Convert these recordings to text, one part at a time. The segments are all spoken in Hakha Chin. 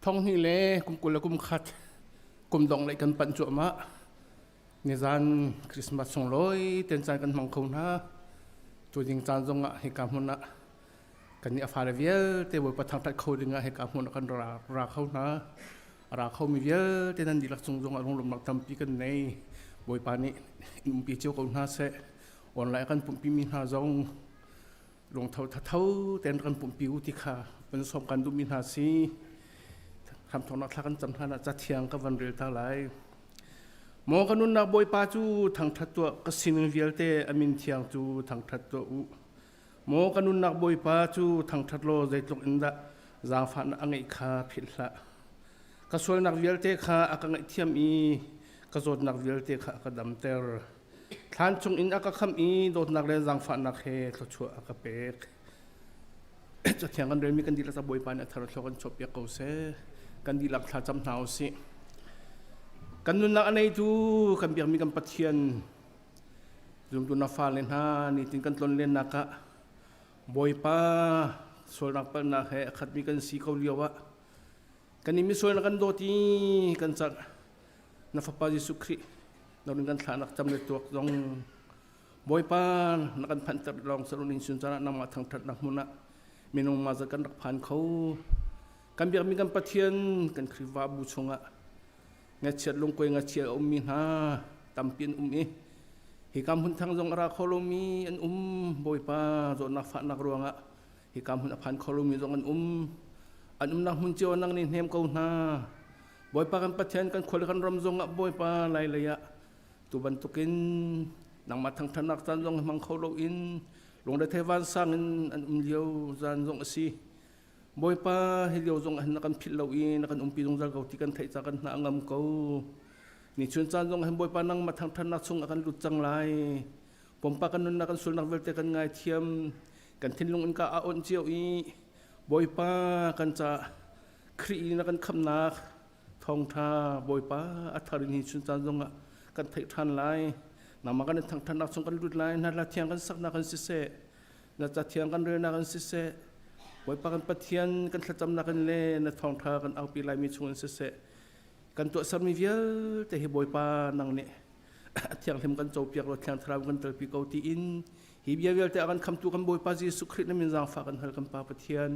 Thong hnih le kum 20 le kum khat kum dong lei kan panh cuahmah. Nizan Christmas sunglawi ten caan kan hmang kho hna. Tu ding caan zong ah hika hmun ah kan nih a fale vialte Bawipa thangṭhat kho ding ah hika hmun ah kan ra kho hna. A ra khomi vialte nan dihlak cung zong ah lunglawmhnak tampi kan nei. Bawipa nih in umpi cio ko hna seh. Online kan pumhpimi hna zong lungtho thatho tein kan pumhpi u ti kha van sawm kan duhmi hna si. Hramthawknak thla kan cam hlan ah cathiang ka van rel ta lai. Maw ka nunnak Bawipa cu thangṭhat tuah, ka sining vialte a min thiang cu thangṭhat tuah u. Maw ka nunnak Bawipa cu thangṭhat law zeitluk in dah zaangfahnak a ngeih kha philh hlah. Ka sualnak vialte kha a ka ngaihthiam i ka zawtnak vialte kha a ka damter. Thlan chungin a ka khamh i dawtnak le zaangfahnak he thluachuah a ka pek. Cathiang kan relmi kan dihlak Bawipa nih a thar thlua kan chuahpiak ko seh. Kan dihlak thlacam hna u sih. Kan nunnak a neitu kan biakmi kan Pathian zumtu na fale hna nitin kan tlonlennak ah Bawipa sualnak palhnak he a khatmi kan si ko lio ah kan i misual na kan dawt i kan cak na fapa Jesuh Khrih na run kan thlahnak cam le tuak zong Bawipa na kan phanhter lawng sarun in sun caan ah nangmah thangṭhatnak hmun ah minung ma zat kan rak phan kho. Kan biakmi kan Pathian kan Khrihfabu chungah ngachiat lungkuai ngachia a ummi hna tampi an um i hika hmun thang zong a ra kho lomi an um. Bawipa zawtnak fahnak ruangah hika hmun a phan kho lomi zong an um. An umnak hmun cio nang nih hnem ko hna. Bawipa kan Pathian kan khua le kan ram zongah Bawipa lai lei ah Tu bantukin nangmah thangṭhatnak caan zong hmang kho loin lungrethei vansang in an um lio zan zong a si. Bawipa, hi lio zong ah na kan philh lo i na kan umpi zungzal ko ti kan theih ca kan hna a ngam ko. Nichun caan zong hin Bawipa nangmah thangṭhatnak chung ah kan lut cang lai. Pumpak kan nunnak kan sulnak vialte kan ngaithiam. Kan thinlung in ka a onh cio i Bawipa kan ca Khrih na kan khamnak Thawngṭha Bawipa a thar in hi chun caan zongah kan theih ṭhan lai. Nangmah kan in thangṭhatnak chung kan lut lai. Na hla thiang kan saknak in siseh, na ca thiang kan relnak in siseh, Bawipa kan Pathian kan thlacamnak in le na thawngṭha kan aupi laimi chung in siseh, kan tuahsermi vialte hi Bawipa nang nih a thianghlim kan copiak law Thiang Thlarau kan telpi ko tiin hi bia vialte a kan khamtu kan Bawipa Jesuh Khrih na min zaangfah kan hal kan Pa Pathian.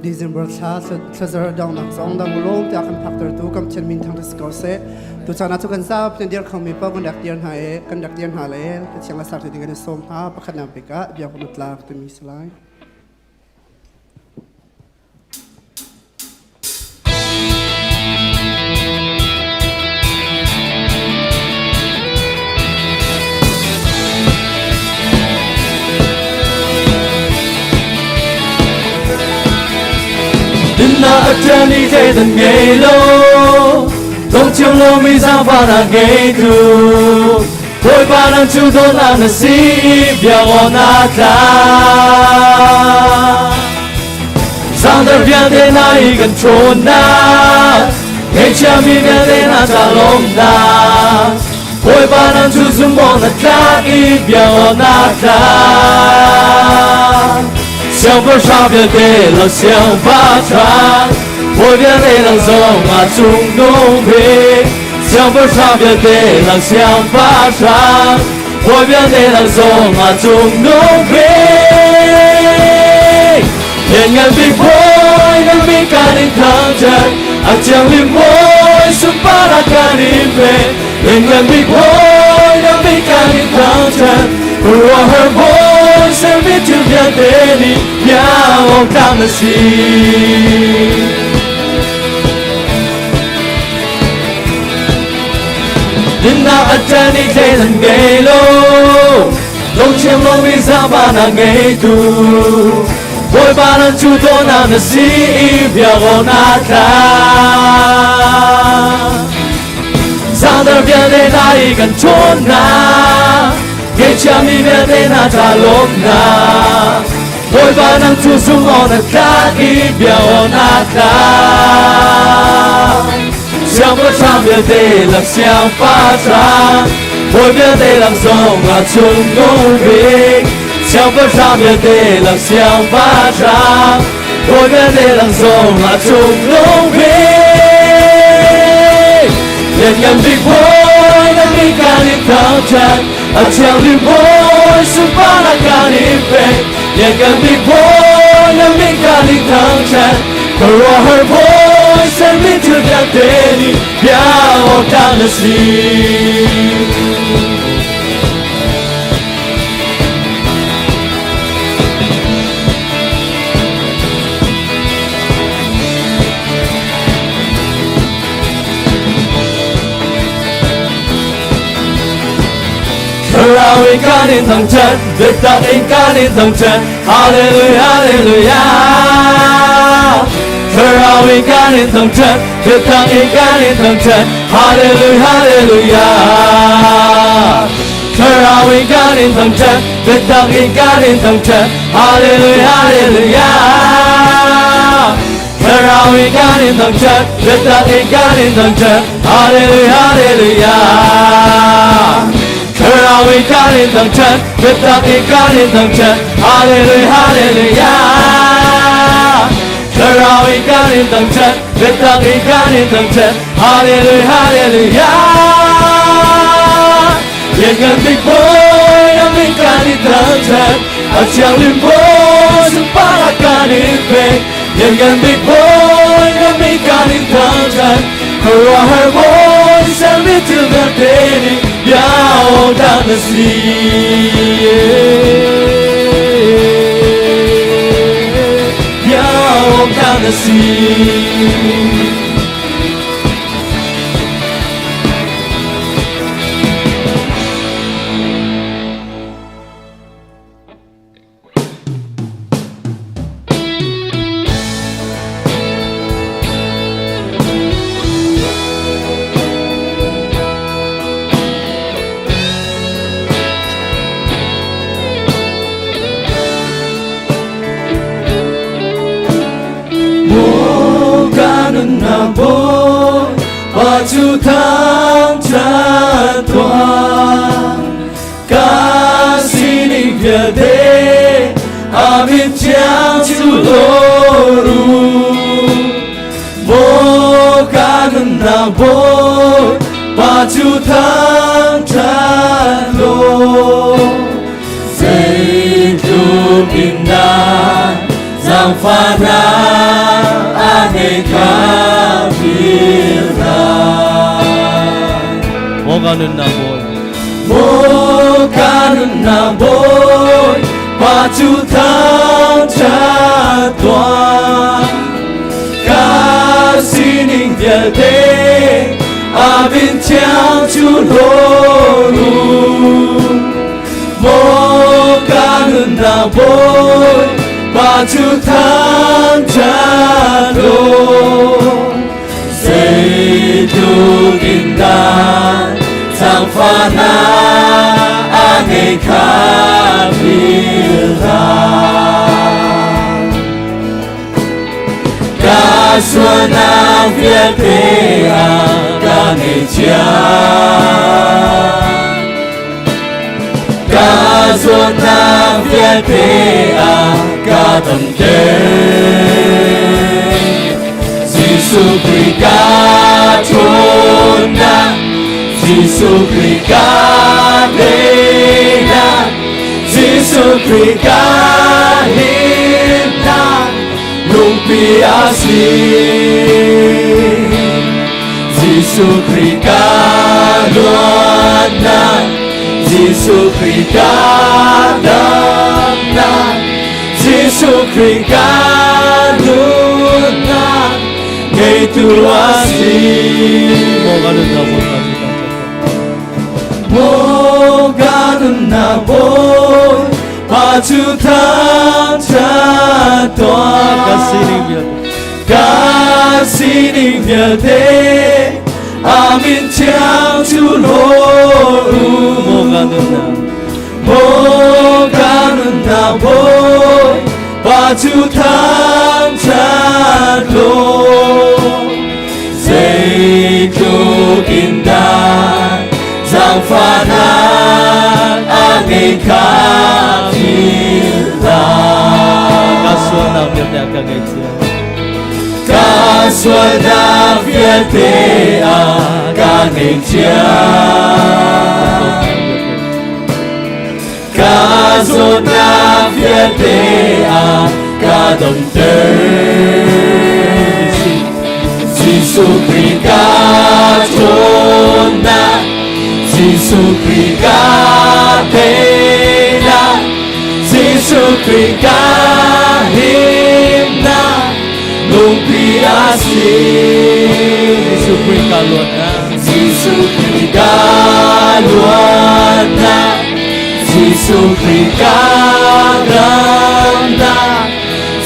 December thla thlazar dongnak zong dang lawm tiah kan phaktertu kam Pathian min thang ko seh. Tu caan ah cu kan zaap kan dir khomi pa kan rak dir hna e kan rak dir hna le Pathian la sak ding kan i sawm hna pakhatnak bik ah biak kan tlak timi salai. Dinnak a ṭian i zeidah ngei lo, lungchim lomi zaangfahnak ngeitu Bawipa nang cu dawtnak na si i biak awk naa tlak. Zangder vialte hna i kan ṭhawnnak, ngeihchiami vialte hna ca lawmnak, Bawipa nang cu zumh awk na tlak i biak awk naa tlak. Siangpahrang vialte lo siangpahrang, bawi vialte lang zong ah cungnung bik. Siangpahrang vialte lang siangpahrang, bawi vialte lang zong ah cungnung bik. Lianngan bik bawi na min kan in thangṭhat, a thianghlim bawi sunparnak kan in pek. Lianngan bik bawi na min kan in thangṭhat, khuaruahhar bawi sermi thil vialte nih biak awk tlak na si. Dinnak a ṭan i thlen an ngei lo, lungthiang lomi zaangfahnak ngeitu Bawipa nan cu dawhnak na si i biak awk naa tlak. Zangdar vialte hna i kan ṭhawnnak, ngeihchiami vialte hna ca lawmnak, Bawipa nang cu zumh awk na tlak i biak awk naa tlak. Siangpahrang vialte lak siangpahrang, bawi vialte lak zong ah cungnung bik. Siangpahrang vialte lak siangpahrang, bawi vialte lak zong ah cungnung bik. Lianngan bik bawi na min kan in thangṭhat, a thianglim bawi sunparnak kan in pek. Lianngan bik bawi na min kan in thangṭhat, khuaruahhar bawi sermi thil vialte nih bia awk na si. Thlarau in kan in thangṭhat, biatak in kan in thangṭhat, Hallelujah, Hallelujah. Thlarau in kan in thangṭhat, biatak in kan in thangṭhat, Hallelujah, Hallelujah. Thlarau in kan in thangṭhat, biatak in kan in thangṭhat, Hallelujah, Hallelujah. Thlarau in kan in thangṭhat, biatak in kan in thangṭhat, Hallelujah, Hallelujah. Thlarau in kan in thangṭhat, biatak in kan in thangṭhat, Hallelujah, Hallelujah. Thlarau in kan in thangṭhat, biatak in kan in thangṭhat, Hallelujah, Hallelujah. Lianngan bik bawi a min kan in thangṭhat, a thianglim bawi sunparnak kan in pek. Lianngan bik bawi a min kan in thangṭhat, khuaruahhar bawi sermi thil vialte nih bia awk na si. Bia awk na si. Ka nunnak bawi pa cu thangṭhat tuah ka sining vialte a min thiang cu lawr u. Maw ka nunnak bawi pa cu thangṭhat law zeitluk in dah zaangfahnak a ngei kha philh hlah. Maw ka nunnak bawi, maw ka nunnak bawi, pa cu thangṭhat tuah. Ka sining vialte a min thiang cu hlaw u. Maw ka nunnak bawi, pa cu thangṭhat law. Zeitluk in dah zaangfahnak a ngei kha philh hlah. Ka sualnak vialte ah ka ngeichia. Ka zawtnak vialte ah ka damter. Jesuh Khrih ka ṭhawnnak, Jesuh Khrih ka teinak, Jesuh Khrih ka himnak, lungpi a si. Jesuh Khrih ka luatnak, Jesuh Khrih ka damnak, Jesuh Khrih ka nunnak, ngeitu a si. Maw ka nunnak bawi, pa cu thangṭhat tuah. Ka sining vialte, ka sining vialte, a min thiang cu hlaw u. Maw ka nunnak, maw ka nunnak bawi, pa cu thangṭhat law. Zeitluk in dah zaangfahnak a ngei kha. ka ngaihthiam. Ka sualnak vialte a ka ngaihthiam. Ka zawtnak vialte a ka damter. Jesuh Khrih ka ṭhawnnak, Jesuh Khrih ka teinak, Jesuh Khrih ka himnak, lungpi a si. Jesuh Khrih ka luatnak, Jesuh Khrih ka luatnak, Jesuh Khrih ka damnak,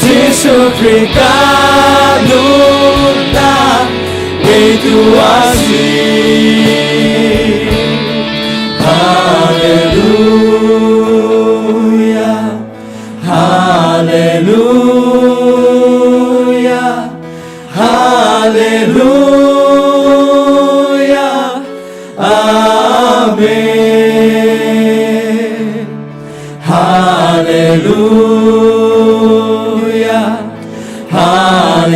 Jesuh Khrih ka nunnak, ngeitu a si. Hallelujah, Hallelujah, Hallelujah, Amen. Hallelujah, Hallelujah,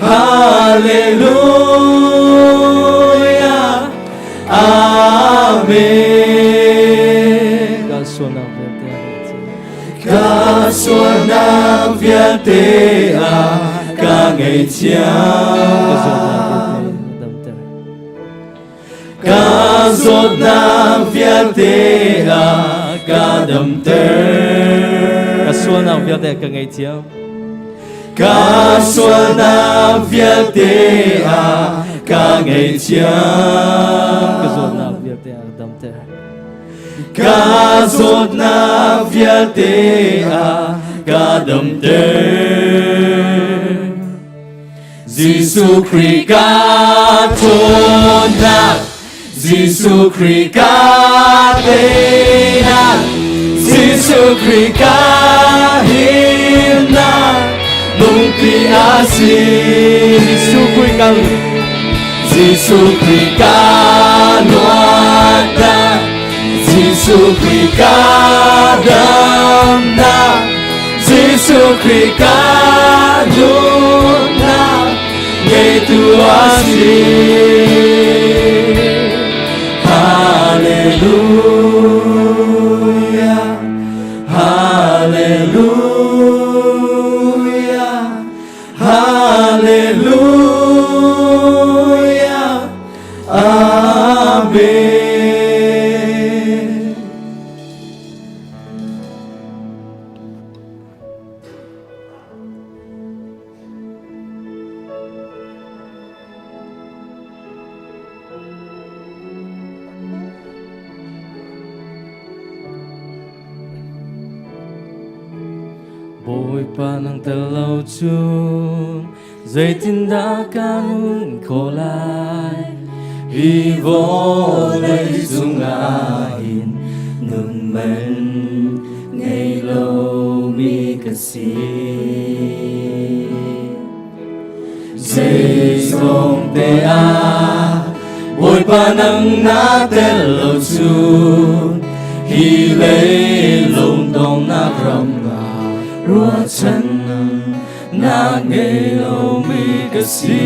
Hallelujah, Amen. Ka sualnak vialte Ka sualnak vialte a ka ngaihthiam. Ka zawtnak vialte a ka damter. Ka sualnak vialte ka ngaihthiam. Ka sualnak vialte a ka ngaihthiam. Ka zawtnak vialte a ka damter. Ka zawtnak vialte a ka damter. Jesuh Khrih ka ṭhawnnak, Jesuh Khrih ka teinak, Jesuh Khrih ka himnak, lungpi a si. Jesuh Khrih ka Jesuh Khrih ka luatnak, Jesuh Khrih ka damnak, Jesuh Khrih ka nunnak ngeitu a si. Hallelujah, Hallelujah, Hallelujah, Amen. Bawipa nang tel lo cun zeitindah ka nun khawh lai? Hi vawlei cungah hin nun man ngei lomi ka si. Zeizong te ah Bawipa nang na tel lo cun hi lei lungdongnak ram ah ruahchan na ngei lomi ka si.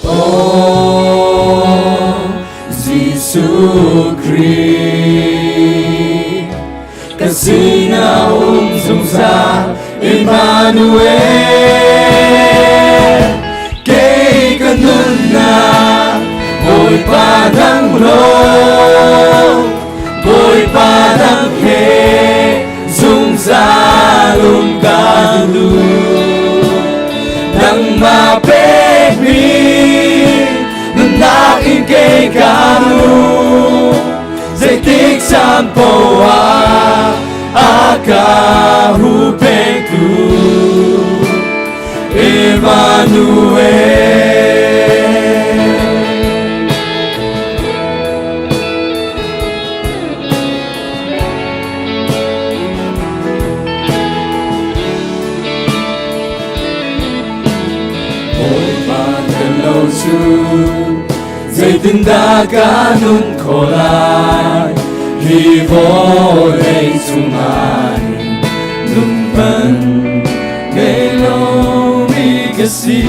Oh, Jesuh Khrih, ka sinah um zungzal Emmanuel, kei ka nunnak Bawipa nang law, Bawipa nang he zungzal um ka duh. Nangmah pekmi nunnak in kei ka nu, zeitik caan poah a ka huhpengtu Emmanuel. Bawipa tel lo cu zeitindah ka nun khawh lai? Hi vawlei cungah hin nun man ngei lomi ka si.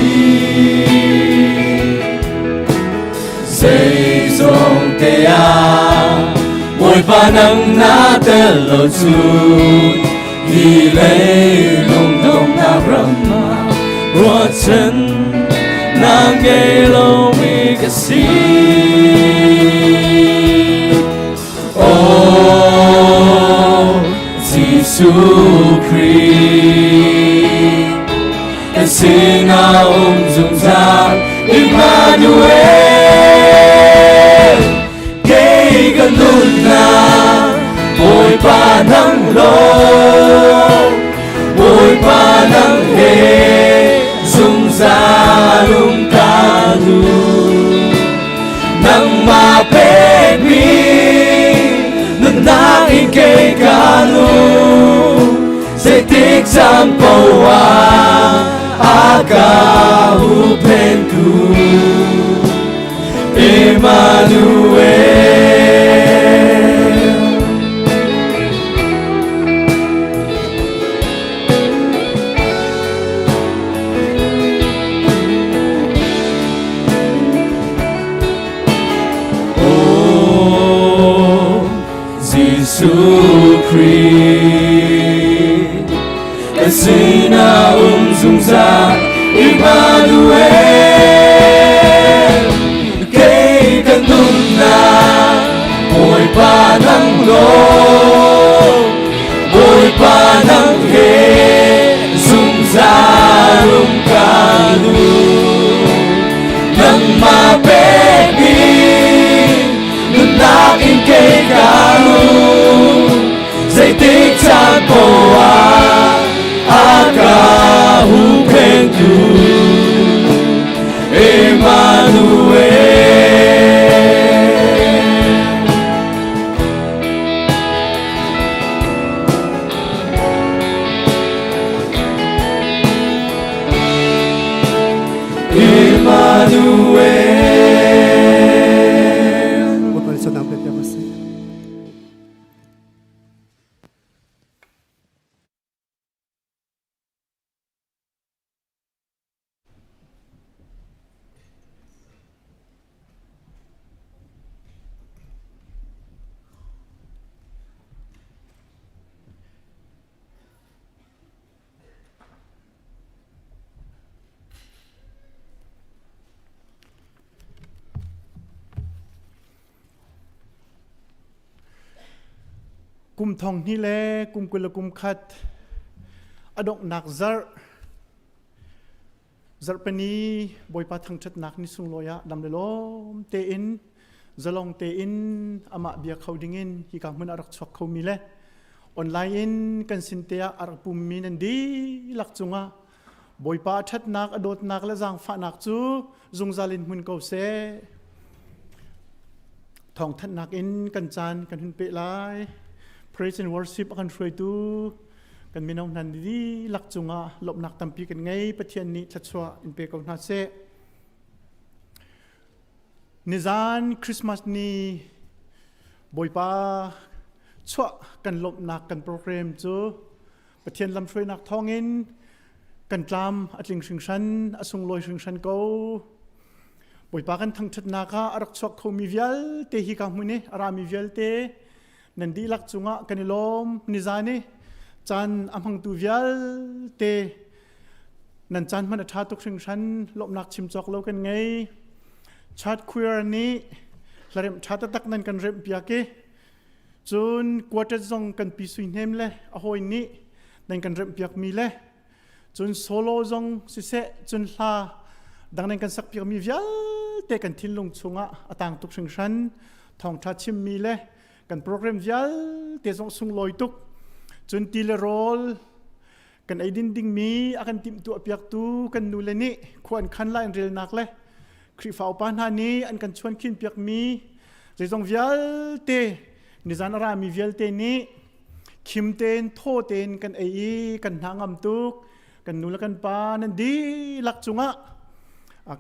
Zeizong te ah Bawipa nang na tel lo cun hi leilung donghnak ram ah ruahchan na ngei lomi ka si. Oh, Jesuh Khrih, kan sinah um zungzal Emmanuel. Kei ka nunnak Bawipa nang lawng, Bawipa nang he zungzal um ka duh. Nangmah pekmi nunnak in kei ka nung, zeitik caan paoh ah a ka huhphentu. Emmanuel. Oh, Jesuh Khrih, ka sinah um zungzal Emmanuel. Kei ka nunnak Bawipa nang lawng, Bawipa nang he zungzal um ka duh. Nangmah pekmi nunnak in kei ka nung, zeitik caan paoh ah a ka huhphentu Emmanuel. Emmanuel. Bawipa nih sualnak pe piak usih. Kum thong hnih le kum 20 le kum khat a donghnak zarh zarhpini Bawipa thangṭhatnak ni sunglawi ah dam le lawm tein zalong tein amah bia kho dingin hika hmun ah rak chuak khomi le online in kan sin te ah a rak pummi nan dihlak cungah Bawipa a ṭhatnak a dawtnak le zaangfahnak cu zungzal in hmun ko seh. Thawngthanhnak in kan caan kan hun peh lai. Praise and worship a kan hruaitu kan mino hna dihlak cungah lawmhnak tampi kan ngei. Pathian nih thluachuah in pe ko hna seh. Nizan Christmas ni Bawipa chuah kan lawmhnak kan program cu Pathian lamhruainak thawngin kan tlam a tling hringhran, a sunglawi hringhran ko. Bawipa kan thangṭhatnak ah a rak chuak khomi vialte hi ka hmun i a rami vialte nan dihlak cungah kan i lawm. Nizan i caan a hmangtu vialte Nan caan hman a ṭha tuk hringhran, lawmhnak chim cawk lo kan ngei. Chat Queer nih hlaremh ṭha taktak nan kan remh piak i cun quartet zong kan pi sui hnem le a hawi nih nan kan remh piak mi le cun solo zong siseh cun hla dang nan kan sak piak mi vialte kan thinlung chungah a tang tuk hringhran thawngṭha chim mi le kan program vialte zong sunglawi tuk cun ti le rawl Kan eidin dingmi a kan timhtuah piaktu kan nule nih khua an khan lai an relnak le Khrihfa upa hna nih an kan chuankhin piakmi zeizong vialte nizan a rami vialte nih khim tein thaw tein kan ei i kan hna ngam tuk kan nu le kan pa nan dihlak cungah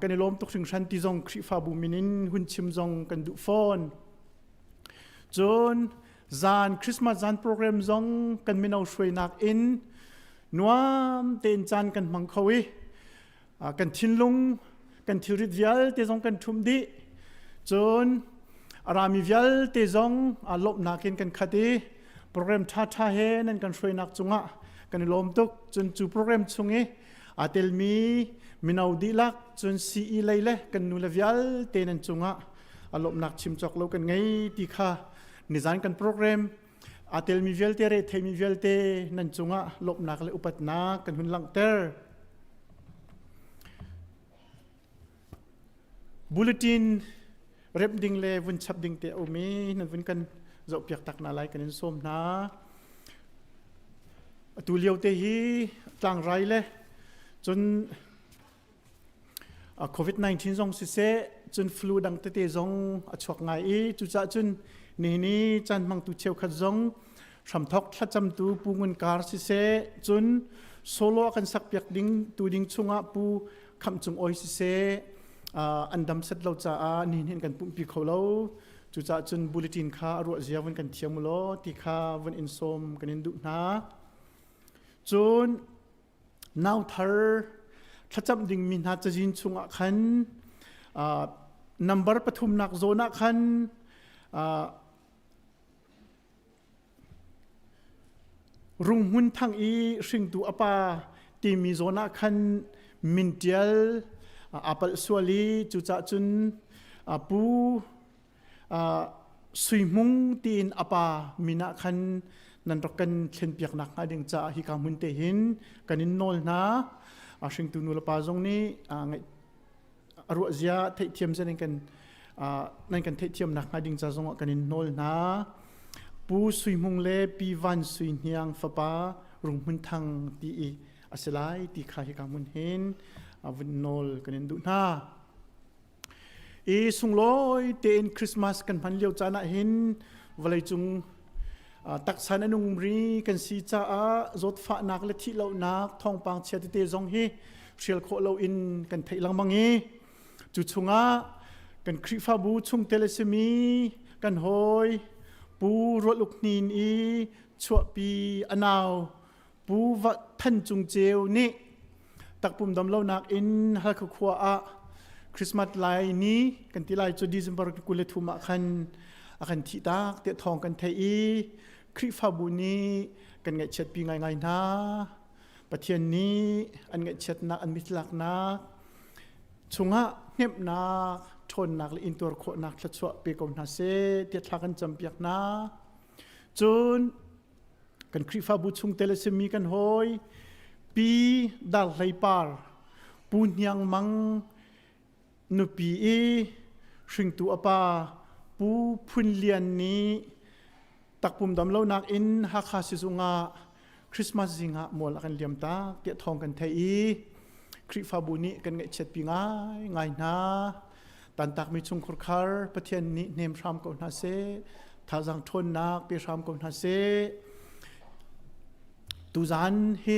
kan i lawm tuk hringhran ti zong Khrihfabu min in hun chim zong kan duh fawn. Cun Zan Christmas zan program zong kan mino hruainak in nuam tein caan kan hmang kho i kan thinlung kan thilrit vialte zong kan ṭhumh dih. Cun a rami vialte zong lawmhnak in kan khat i program ṭhaṭha he nan kan hruainak cungah kan i lawm tuk. Cun cu program chung i aa telmi mino dihlak cun CE lei le kan nule vialte nan cungah a lawmhnak chim cawk lo kan ngei ti kha nizan kan program aa telmi vialte re theimi vialte nan cungah lawmhnak le upatnak kan hun langhter. Bulletin remh ding le vun chap ding te a um i nan vun kan zohpiak tak na lai kan in sawm hna. Atu lio te hi tlangrai le cun COVID-19 zong siseh cun flu dang tete zong a chuak ngai i cucaah cun nihin caan hmangtu cheukhat zong hramthok thlacamtu Pu Ngun Kar siseh cun solo a kan sakpiak ding tu ding chungah Pu Khamh Cung Oi siseh an dam set lo caah nihin hin kan pumhpi kho lo. Cucaah cun bulletin kha a ruah zia vun kan thiam u law ti kha vun in sawm kan in duh hna. Cun nauthar thlacam dingmi hna cazin chungah khan number pathumnak zawn ah khan Runghmun thang i hringtu a pa timi zawn ah khan min ṭial aa palh sual i cucah cun Pu Sui Hmung tiin a pa min ah khan nan rak kan thlenpiak nakhnga ding caah hika hmun te hin kan in nawl hna. Hringtu nu le pa zong nih a ruah zia theihthiam zan in kan nan kan theihthiam nakhnga ding ca zongah kan in nawl hna. Pu Sui Hmung le Pi Van Sui Hniang fapa Rung Hmun Thang ti i a si lai ti kha hika hmun hin vun nawl kan in duh hna. I sunglawi tein Christmas kan hman lio caan ah hin vawleicung taksa na nung ri kan si caah zawtfahnak le thihlohnak thawngpang chia tete zong hi hrial khawh loin kan theih lengmang i cu chungah kan Khrihfabu chungtel a simi kan hawi Pu Rual Uk Hnin i chuahpi a nau Pu Va Than Cung Ceu nih takpum damlonak in Halkha khua ah Christmas lai ni kan ti lai cu December 23 ah khan a kan thih tak tiah thawng kan theih i Khrihfabu nih kan ngaihchiatpi ngaingai hna. Pathian nih an ngaihchiatnak an mitlaknak chungah hnemhnak ṭhawnnak le intuar khawhnak thluachuah pe ko hna seh tiah thla kan campiak hna. Cun kan Khrihfabu chungtel a simi kan hawi Pi Dar Hlei Par Pu Hniang Mang nupi i hringtu a pa Pu Phun Lian nih takpum damlonak in Hakha sizung ah Christmas zing ah mual a kan liam tak tiah thawng kan theih i Khrihfabu nih kan ngaihchiatpi ngai ngai hna. Tantakmi chungkhur khar Pathian nih hnem hram ko hna seh, thazaang ṭhawnnak pe hram ko hna seh. Tuzaan hi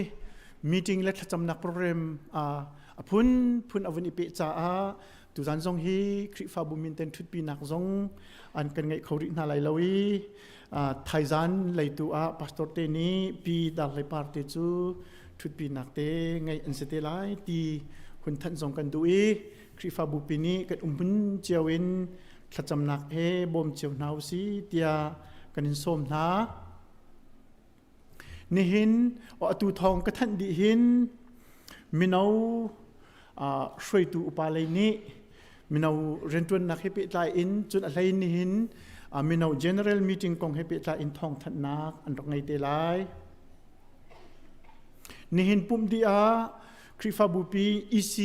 meeting le thlacamnak program a phunphun a vun i peh caah tuzaan zong hi Khrihfabu minten ṭhutpinak zong an kan ngeih kho rih hna lai lo i thaizaan leitu ah pastor te nih pi dar le par te cu ṭhutpinak te ngeih an si te lai ti hun thanh zong kan duh i Khrihfabu pi nih kan umhmun cio in thlacamnak he bawm cio hna usih tiah kan in sawm hna. Nihin atu thawng ka thanh dih hin mino hruaitu upa lei nih mino rianṭuannak he pehtlai in cun a hlei nihin mino general meeting kong he pehtlai in thawngthanhnak an rak ngei te lai. Nihin pumh dih ah Khrihfabu pi EC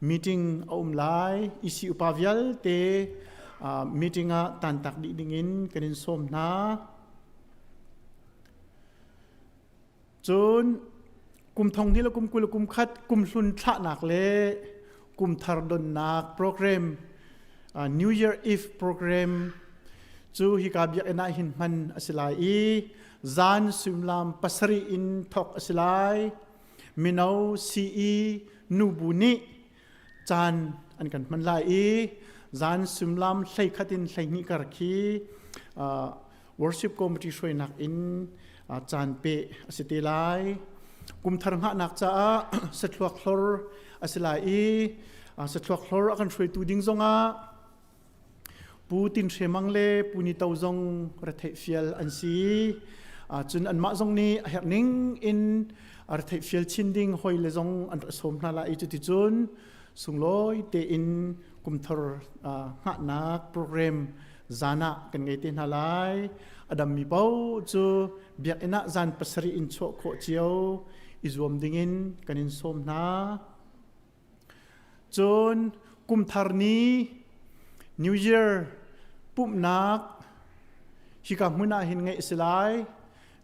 meeting a um lai. EC upa vialte meeting ah tantak dih dingin kan in sawm hna. Cun kum thong hnih le kum 20 le kum khat kum hlun thlahnak le kum thar donnak program New Year Eve program cu hika biakinn ah hin hman a si lai i zan suimilam pasarih in thawk a si lai. Mino CE nubu nih caan an kan hman lai i zan suimilam 11 in 12 kar khi. Worship Committee hruainak in caan pe a si te lai. Kumthar hngahnak caah sathluak hlor a si lai i sathluak hlor a kan hruaitu ding zongah Pu Tin Hre Mang le Pu Ni To zong retheih fial an si. Cun anmah zong nih a herh ning in retheih fial chin ding hoi le zong an rak sawm hna lai i cuticun sunglawi tein kumthar hngahnak program zan ah kan ngei te hna lai. A dammi paoh cu biakinn ah zan 7 in chuah khawh cio i zuam dingin kan in sawm hna. Cun kumthar ni New Year pumhnak hika hmun ah hin ngeih a si lai.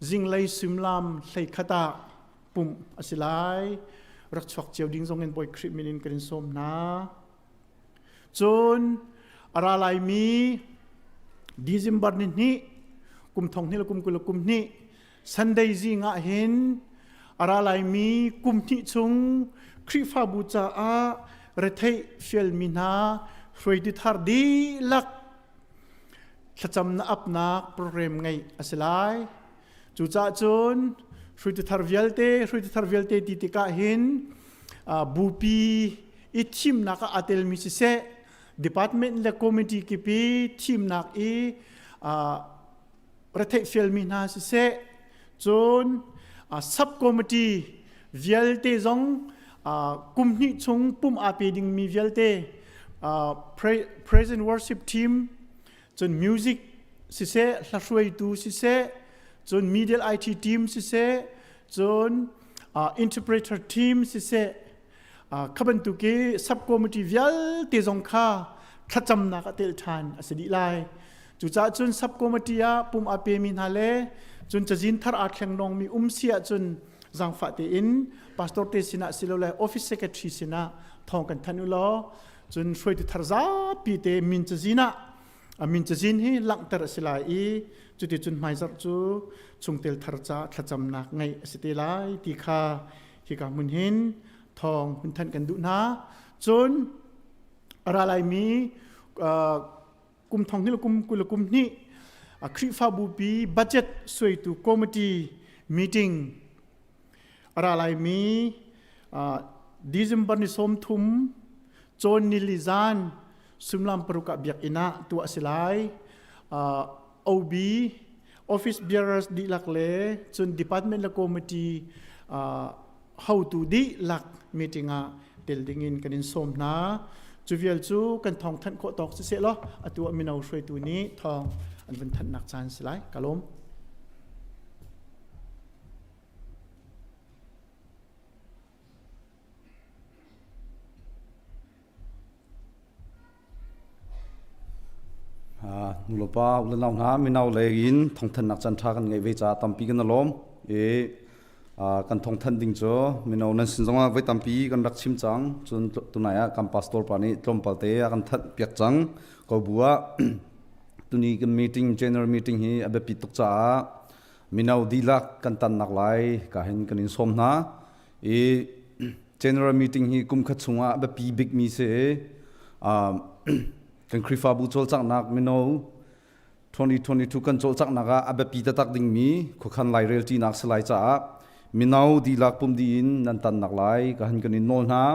Zinglei suimilam 11 ah pumh a si lai. Rak chuak cio ding zong in Bawi Khrih min in kan in sawm hna. Cun a ra laimi December ni hnih kum thong hnih le kum 20 le kum hnih Sunday zing ah hin a ra laimi kum hnih chung Khrihfabu caah retheih fialmi hna hruaitu thar dihlak thlacam na apnak program ngeih a si lai. Cucaah cun hruaitu thar vialte hruaitu thar vialte ti tikah hin bupi i thimnak ah aa telmi siseh department le committee kip i thimnak i retheih fialmi hna siseh cun sub committee vialte zong kum hnih chung pum aa pe dingmi vialte praise and worship team cun music siseh hlahruaitu siseh cun media IT team siseh cun interpreter team siseh kha bantuk i sub committee vialte zong kha thlacamnak a tel ṭhan a si dih lai. Cucaah cun sub committee ah pum a pemi hna le cun cazin thar aa thleng dongmi um si ahcun zaangfah tein pastor te sinah silole office secretary sinah thawng kan thanh u law cun hruaitu thar zapi te min cazin ah a min cazin hi langhter a si lai i cuticun hmaizarh cu chungtel thar ca thlacamnak ngeih a si te lai ti kha hika hmun hin thawng hun thanh kan duh hna. Cun a ra laimi kum thong hnih le kum 20 le kum hnih Khrihfabu pi budget suaitu committee meeting a ra laimi December ni 30 cawn nili zan suimilam 6 ah biakinn ah tuah a si lai. OB office bearers dihlak le cun department le committee hotu dihlak meeting ah tel ding in kan in sawm hna. Cu vial cu kan thawng thanh khawh tawk siseh law atu ah mino hruaitu nih thawng an vun thanhnak caan si lai. Ka lawm. Nulepa ulenau hna mino lei in thawngthanhnak caan ṭha kan ngeih ve caah tampi kan i lawm i kan thawngthanh ding cu mino nan sin zongah voi tampi kan rak chim cang. Cun tunai ah kan pastor pa nih tlawmpal te a kan thanh piak cang ko bu ah tuni kan meeting general meeting hi a biapi tuk caah mino dihlak kan tannak lai ka hin kan in sawm hna i general meeting hi kum khat chungah a biapi bikmi si i kan Khrihfabu cawlcanghnak mino 2022 kan cawlcanghnak ah a biapi taktak dingmi khuakhan lairel ṭinak si lai caah mino dihlak pum dih in nan tannak lai ka han kan in nawl hna.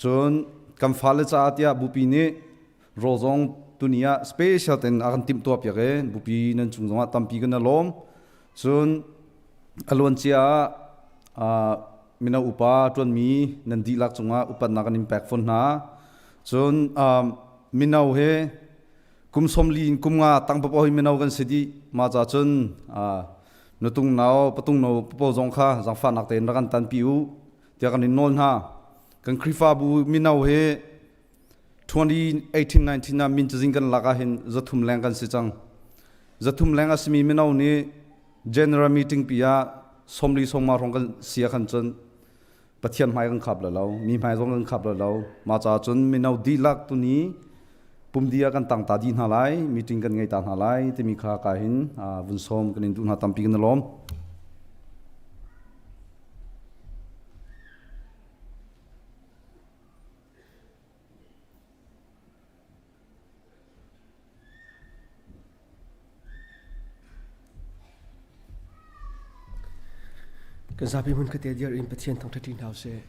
Cun kan fale caah tiah bupi nih rawl zong tuni ah special ten a kan timhtuah piak i bupi nan cung zongah tampi kan i lawm. Cun a luancia ah mino upa ṭuanmi nan dihlak cungah upatnak kan in pek fawn hna. Cun mino he kum 40 in kum nga tang papaw hi mino kan si dih. Mah ca cun nutung nau patung no papaw zong kha zaangfahnak tein rak kan tanpi u tiah kan in nawl hna. Kan Khrihfabu mino he 2018-19 ah min cazin kan lak ahhin 300 leng kan si cang. 300 leng a simi mino nih general meeting pi ah 40 sawma hrawng kan si ah khan cun Pathian hmai kan khap lo, mi hmai zong kan khap lo. Mah caah cun mino dihlak tuni pumdi ah kan tang ta dih hna lai, meeting kan ngei ta hna lai timi kha ka hin vun sawm kan in duh hna tampi kan i lawm. Kan zapi hmun kate dir in Pathian thangṭhat ṭi hna usih.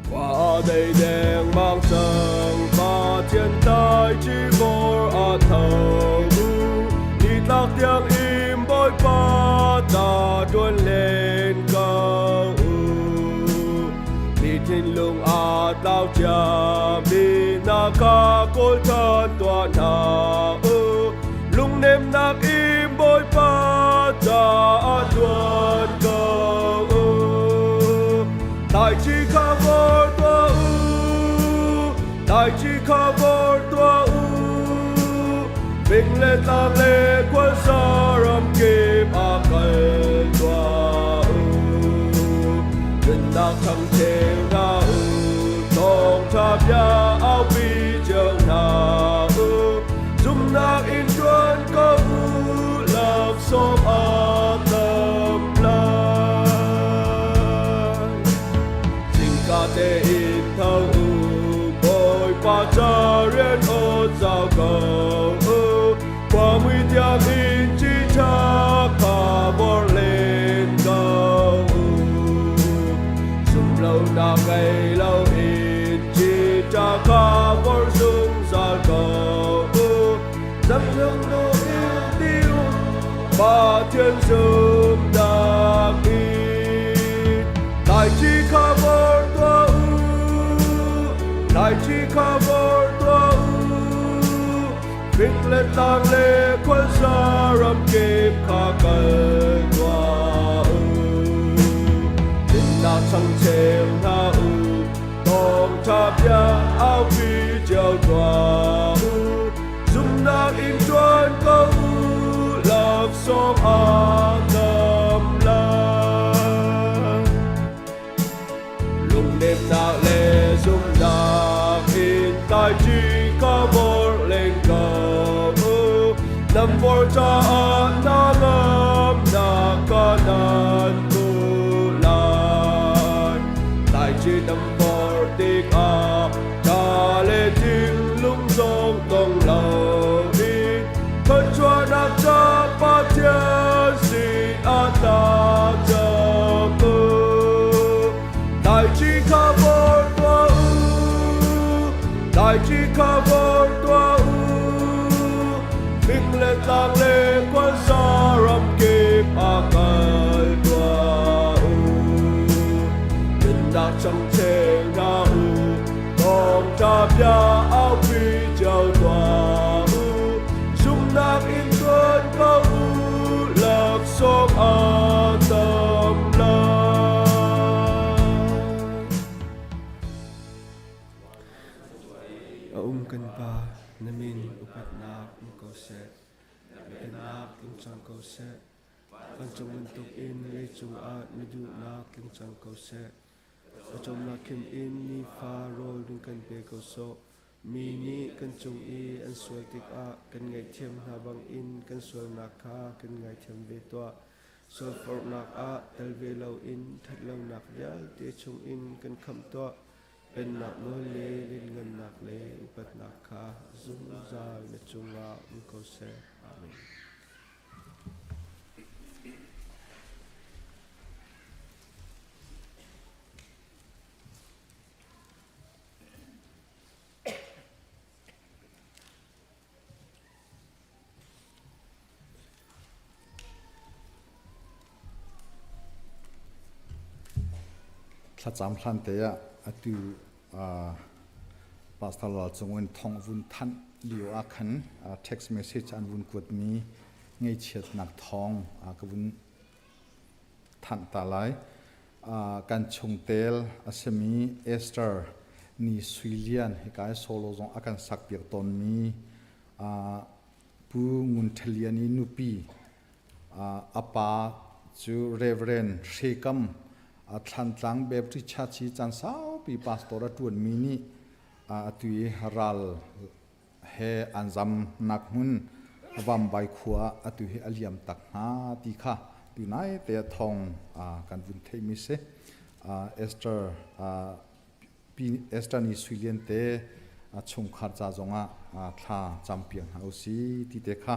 Qua dei dengmang cang Pathian tai ci bor a tho u Nitlak tiang in Bawipa ta tuan len ko u Mi thinlung a tlau cia mi na ka kawl ṭhan tuah hna u Lungnemnak in Bawipa caah ṭuan ko u. Taichi kha vor tuah u, taichi kha vor tuah u. Fing le tlang le khuasa ram kip ah kal tuah u. Nunnak thang cheu hna u, thawngṭha bia aupi cio hna u. Zumhnak in ṭuan ko u, laksawng a tam lai. Zingka tein tho u, Bawipa ca rian awt zau ko u. Khuamui tiang in chiṭha kha bor len ko u. Zumlonak ngei loin chiṭha kha bor zungzal ko u. Zamlung nu in ti u, Pathian zumnak in. Taichi kha bor tuah u, taichi kha bor tuah u. Fing le tlang le khuaza ram kip kha kal tuah u. Dinnak changcheu hna u, thawngṭha bia aupi cio tuah u. Zumhnak in ṭuan ko u, laksawng a tam lai. Lungnemnak le zumhnak in taiṭi ka bor len ko u. Nan bor caah na ngamnak ka nan tu lai. Taiṭi nan bor tikah ṭha le thinlung zong tong loin thluachuahnak ca Pathian sin ah tla cang u. Taichi kha bor tuah u, taichi kha bor tuah u. Fing le tlang le khuasa ram kip ah kal tuah u. Nunnak changcheu hna u, thawngṭha bia aupi cio tuah u. Zumhnak in ṭuan ko u, laksawng a tam lai. A um kan Pa, na min upatnak um ko seh. Na pennak tling cang ko seh. Vancung bantuk in leicung ah na duhnak tling cang ko seh. Pawcawmnak khim in nifa rawl run kan pe ko sawh. Mi nih kan cung i an sual tikah kan ngaihthiam hna bangin kan sualnak kha kan ngaithiam ve tuah. Sualforhnak ah tel ve loin ṭhatlonak vialte chungin kan khamh tuah. Pennak nawl le lianngannak le upatnak kha zungzal na cungah um ko seh. Amen. Thlacam hlan te ah atu Pastor Lal Cung in thong vun thanh lio ah khan text message an vun kuatmi ngaihchiatnak thawng ka vun thanh ta lai. Kan chungtel a simi Esther Ni Sui Lian hika i solo zong a kan sakpiak tawnmi Pu Ngun Ṭha Lian i nupi a pa cu Reverend Hre Kam Thlantlang Baptist Church i caan saupi pastor a ṭuanmi nih atu i ral he an zamnak hmun. Vambai khua ah atu hi a liam tak hna ti kha tunai te ah thawng kan vun theihmi si. Esther Pi Esther ni Sui Lian te chungkhar ca zongah thla campiak hna usi ti te kha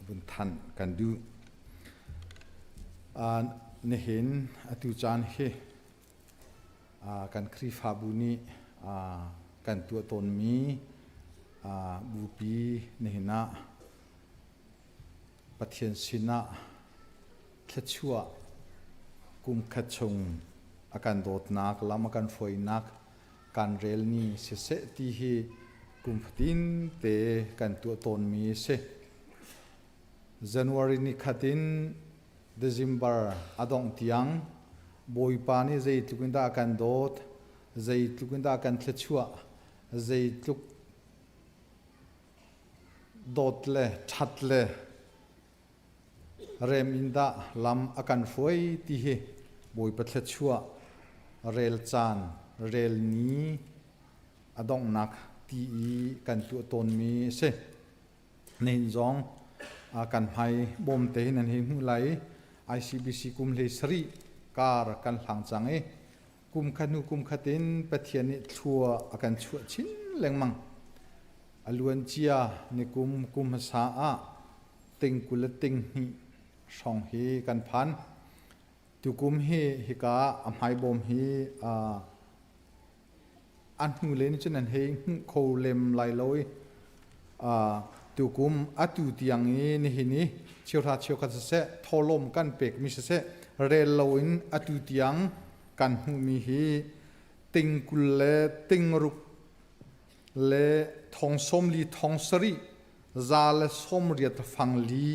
vun thanh kan duh. Nihin atu caan hi kan Khrihfabu nih kan tuah tawnmi bupi nihin ah Pathian sinah thluachuah kum khat chung a kan dawtnak lam a kan hruainak kan rel ni siseh ti hi kum fatin te kan tuah tawnmi a si. January ni khat in December a dongh tiang Bawipa nih zeitluk in dah a kan dawt, zeitluk in dah a kan thluachuah, zeitluk dawt le ṭhat le rem in dah lam a kan hruai ti hi Bawipa thluachuah rel caan, rel ni a donghnak ti i kan tuah tawnmi a si. Nihin zong kan hmai bawm te hin nan hei hmuh lai i ICBC kum hlei sarih kar kan hlang cang i kum khat hnu kum khat in Pathian nih thlua a kan chuah chin lengmang. A luancia ni kum kum hmasa ah ting 20 le ting hnih hrawng hi kan phan. Tukum hi hika a hmaibawm hi a hnu le nih cun an hei hmuh kho lem lai lo i tukum atu tiang i nihin i cheuhra cheukhat siseh thawhlawm kan pekmi siseh rel loin atu tiang kan hmuhmi hi ting 20 le ting ruk le thong 40 thong sarih za le 80 fang li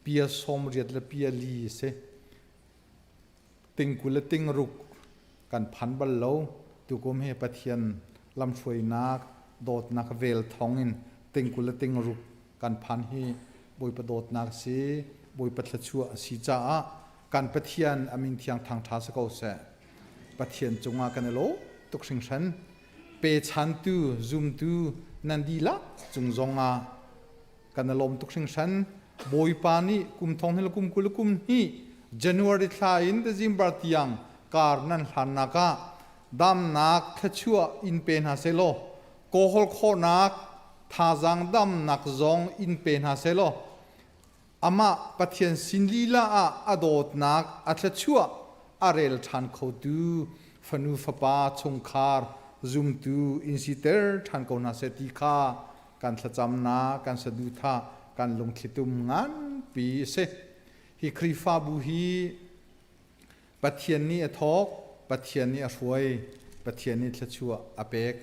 pia 80 le pia li a si. Ting 20 le ting ruk kan phan bal lo. Tukum hi Pathian lamhruainak dawtnak vel thawng in ting 20 le ting ruk kan phan hi Bawipa dawtnak si, Bawipa thluachuah a si caah kan Pathian a min thiang thangṭha si ko seh. Pathian cungah kan i lawm tuk hringhran. Pechantu, zumtu nan dihlak cung zongah kan i lawm tuk hringhran. Bawipa nih kum thong hnih le kum 20 le kum hnih January thla in December tiang kar nan hlannak ah damnak thluachuah in pe hna sehlaw kawhol khawhnak thazaang damnak zong in pe hna sehlaw amah Pathian sin lila ah a dawtnak a thluachuah a rel ṭhan khotu fanu fapa chungkhar zumtu in siter ṭhan ko hna seh ti kha kan thlacamnak kan saduhthah kan lungthlitum nganpi a si. Hi Khrihfabu hi Pathian nih a thawk, Pathian nih a hruai, Pathian nih thluachuah a pek,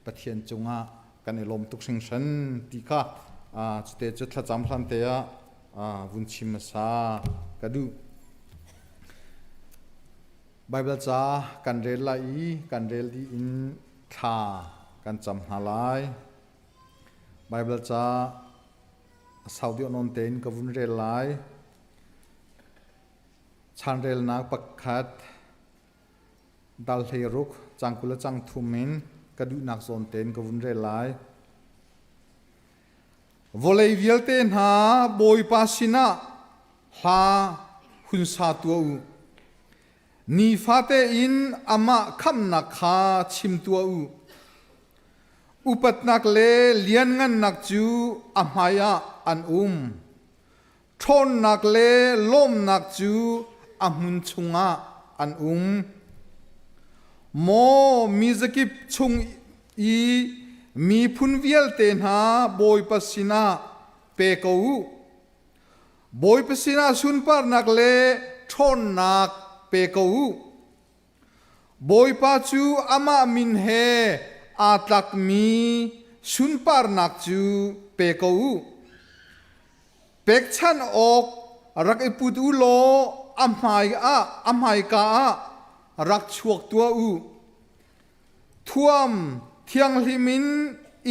Pathian cungah kan i lawm tuk hringhran ti kha cute cu thlacam hlan te ah vun chim hmasa ka duh. Baibal ca kan rel lai i kan rel dih in thla kan cam hna lai. Baibal ca a sau deuh nawn tein ka vun rel lai. Chanrelnak pakhat dal 16 cang 20 le cang thum in ka duhnak zawn tein ka vun rel lai. Vawlei vialte hna Bawipa sinah hla hun sa tuah u. Nifate in amah khamhnak kha chim tuah u. Upatnak le lianngannak cu a hmaiah an um. Ṭhawnnak le lawmnak cu a hmun chungah an um. Maw mizakip chung i miphun vialte hna Bawipa sinah pe ko u. Bawipa sinah sunparnak le ṭhawnnak pe ko u. Bawipa cu amah min he aa tlakmi sunparnak cu pe ko u. Pekchanh awk rak i put u law a hmai ah a hmaika ah rak chuak tuah u. Thuam thianghlim in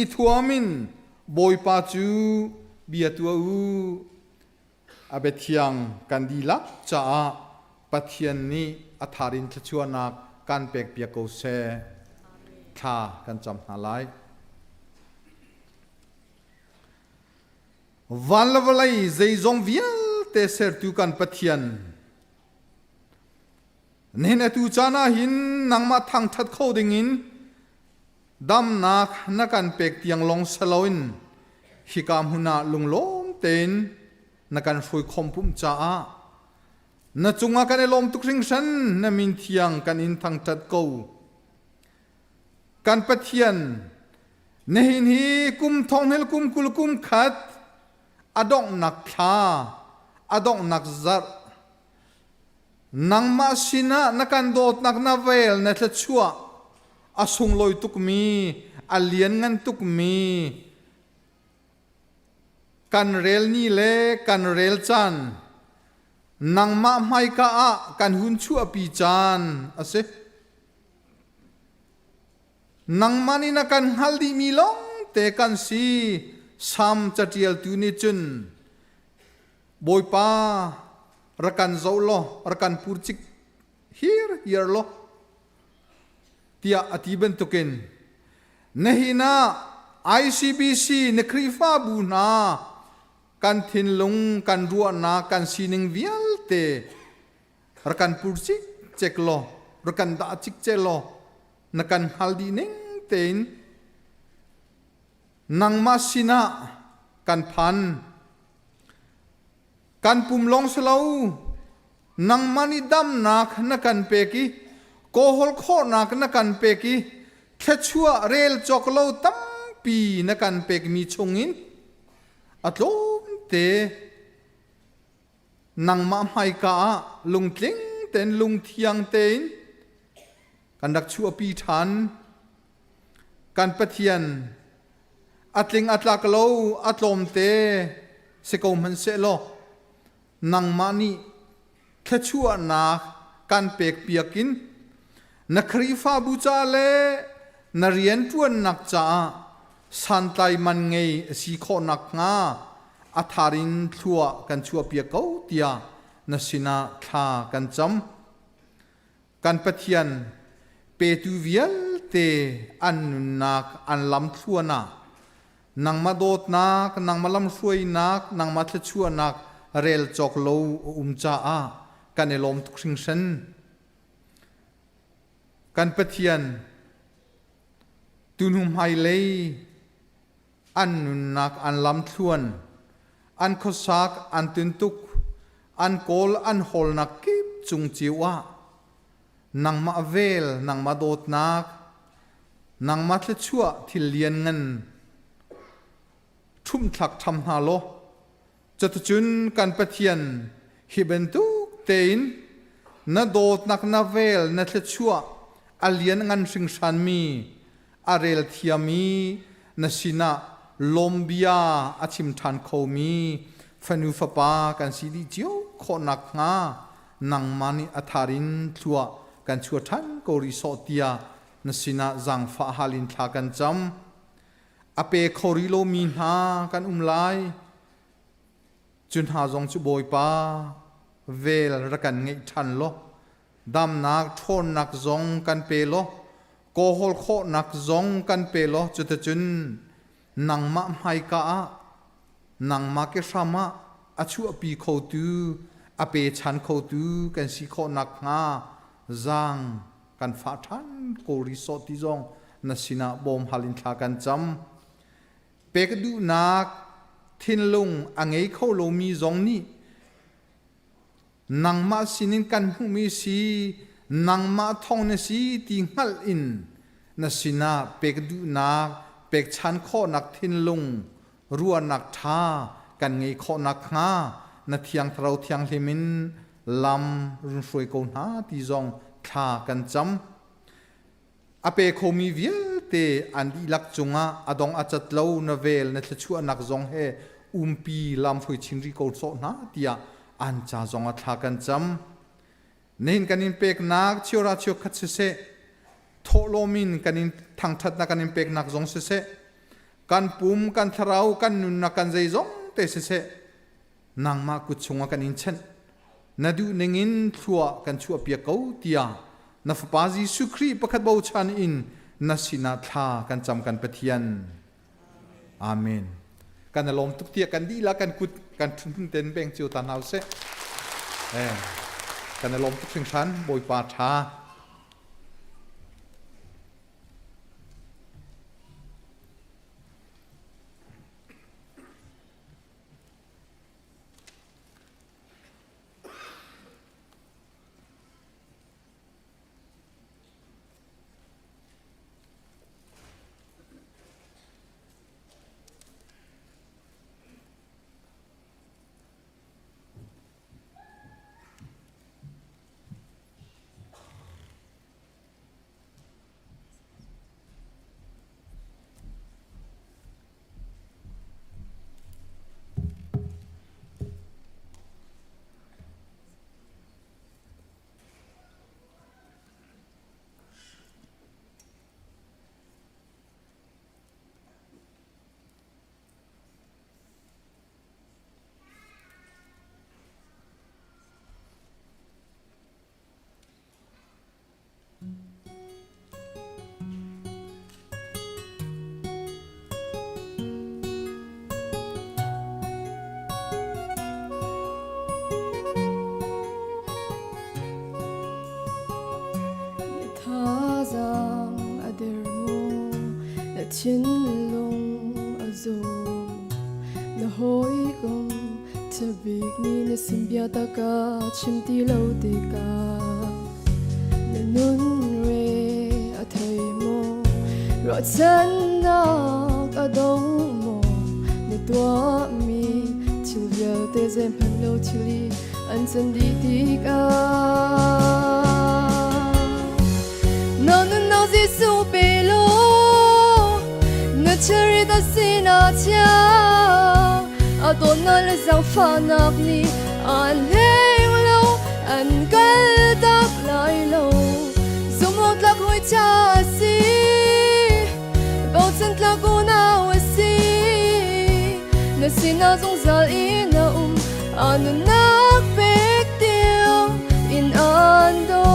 i thuam in Bawipa cu bia tuah u. A biathiang kan dihlak caah Pathian nih a thar in thluachuahnak kan pekpiak ko seh. Thla kan cam hna lai. Van le vawlei zeizong vialte sertu kan Pathian, nihin atu caan ah hin nangmah thangṭhat kho dingin damnak na kan pek tiang lawng si loin hika hmun ah lunglawm tein na kan hruai khawm pumh caah na cungah kan i lawm tuk hringhran. Na min thiang kan in thangṭhat ko. Kan Pathian, nihin hi kum thonghil kum 20 kum khat a donghnak thla, a donghnak zarh, nangmah sinah na kan dawtnak, na vel, na thluachuah a sunglawi tukmi, a lianngan tukmi kan rel ni le kan rel caan, nangmah hmaika ah kan hun chuahpi caan a si. Nangmah nih na kan hngalh dihmi lawng te kan si. Salm caṭialtu nih cun, Bawipa, rak kan zoh law rak kan pur cik hir hiar law, tiah a ti bantukin nihin ah ICBC na Khrihfabu hna kan thinlung, kan ruahnak, kan sining vialte rak kan pur cikcek law, rak kan dah cikcek law, na kan hngal dih ning tein nangmah sinah kan phan. Kan pum lawng si lo, nangmah nih damnak na kan pek i kawhol khawhnak na kan pek i thluachuah rel cawk lo tampi na kan pekmi chungin a tlawmte nangmah hmaika ah lungtling tein, lungthiang tein kan rak chuahpi ṭhan. Kan Pathian, a tling a tlak lo, a tlawmte si ko hmanhsehlaw nangmah nih thluachuahnak kan pek piak in na Khrihfabu ca le na rianṭuannak caah santlai man ngei a si khawh nakhnga a thar in thlua kan chuahpiak ko tiah na sinah thla kan cam. Kan Pathian, petu vialte an nunnak an lamthluan ah nangmah dawtnak, nangmah lamhruainak, nangmah thluachuahnak rel cawk lo a um caah kan i lawm tuk hringhran. Kan Pathian, tuhnu hmailei an nunnak an lamthluan, an khuasak an tuntuk, an kawl an hawlnak kip cung cio ah nangmah vel, nangmah dawtnak, nangmah thluachuah thil lianngan ṭhumhthlak ṭham hna law, cuticun kan Pathian, hi bantuk tein na dawtnak, na vel, na thluachuah a lianngan hringhranmi a rel thiam i na sinah lawmbia a chim ṭhan khomi fanu fapa kan si dih cio khawh nakhnga nangmah nih a thar in thlua kan chuah ṭhan ko rih sawh tiah na sinah zaangfah hal in thla kan cam. A pe kho rih lomi hna kan um lai. Cu hna zong cu Bawipa, vel rak kan ngeih ṭhan law damnak ṭhawnnak zong kan pe law kawhawl khawhnak zong kan pe law, cuticun nangmah hmaika ah, nangmah ke hram ah a chuahpi khotu, a pechan khotu kan si khawh nakhnga zaang kan fah ṭhan ko rih sawh ti zong na sinah bawm hal in thla kan cam. Pek duhnak thinlung a ngei kho lomi zong nih nangmah sinin kan hmuhmi si, nangmah thawng na si ti hngalh in na sinah pek duhnak, pekchan khawhnak thinlung, ruahnak ṭha kan ngei khawh nakhnga na Thiang Thlarau Thianghlim in lam run hruai ko hna ti zong thla kan cam. A pe khomi vialte an dihlak cungah a dong a cat lo na vel, na thluachuahnak zong he umpi lamhruai chin rih ko sawh hna tiah an ca zong ah thla kan cam. Nihin kan in peknak chiora chiokhat siseh, thawhlawm in kan in thangṭhatnak kan in peknak zong siseh, kan pum, kan thlarau, kan nunnak, kan zeizong te siseh, nangmah kut chungah kan in chenh. Na duh ningin thlua kan chuahpiak ko tiah na Fapa Jesuh Khrih pakhat bochan in na sinah thla kan cam, kan Pathian. Amen. Kan lawm tuk tiah kan dih la kan kut kan thun ten beng cio ta hna usih. Eh, kan lawm tuk hringhran Bawipa tha. Na thazaang a der maw? Na thinlung a zaw? Na hawikom ṭhabik nih na sin biatak a chim ti lo tikah na nun re a thei maw? Ruahchannak a dong maw? Na tuahmi thil vialte zeihmanh lo thil i an can dih tikah na nunnak Jesuh pe law na thilrit a sinah chia a dawtnak le zaangfahnak nih aan hleng lo an kaltak lai lo zumhawktlak hawi cha a si bochan tlak unau a si na sinah zungzal in a um a nunnak pek tiang in an daw.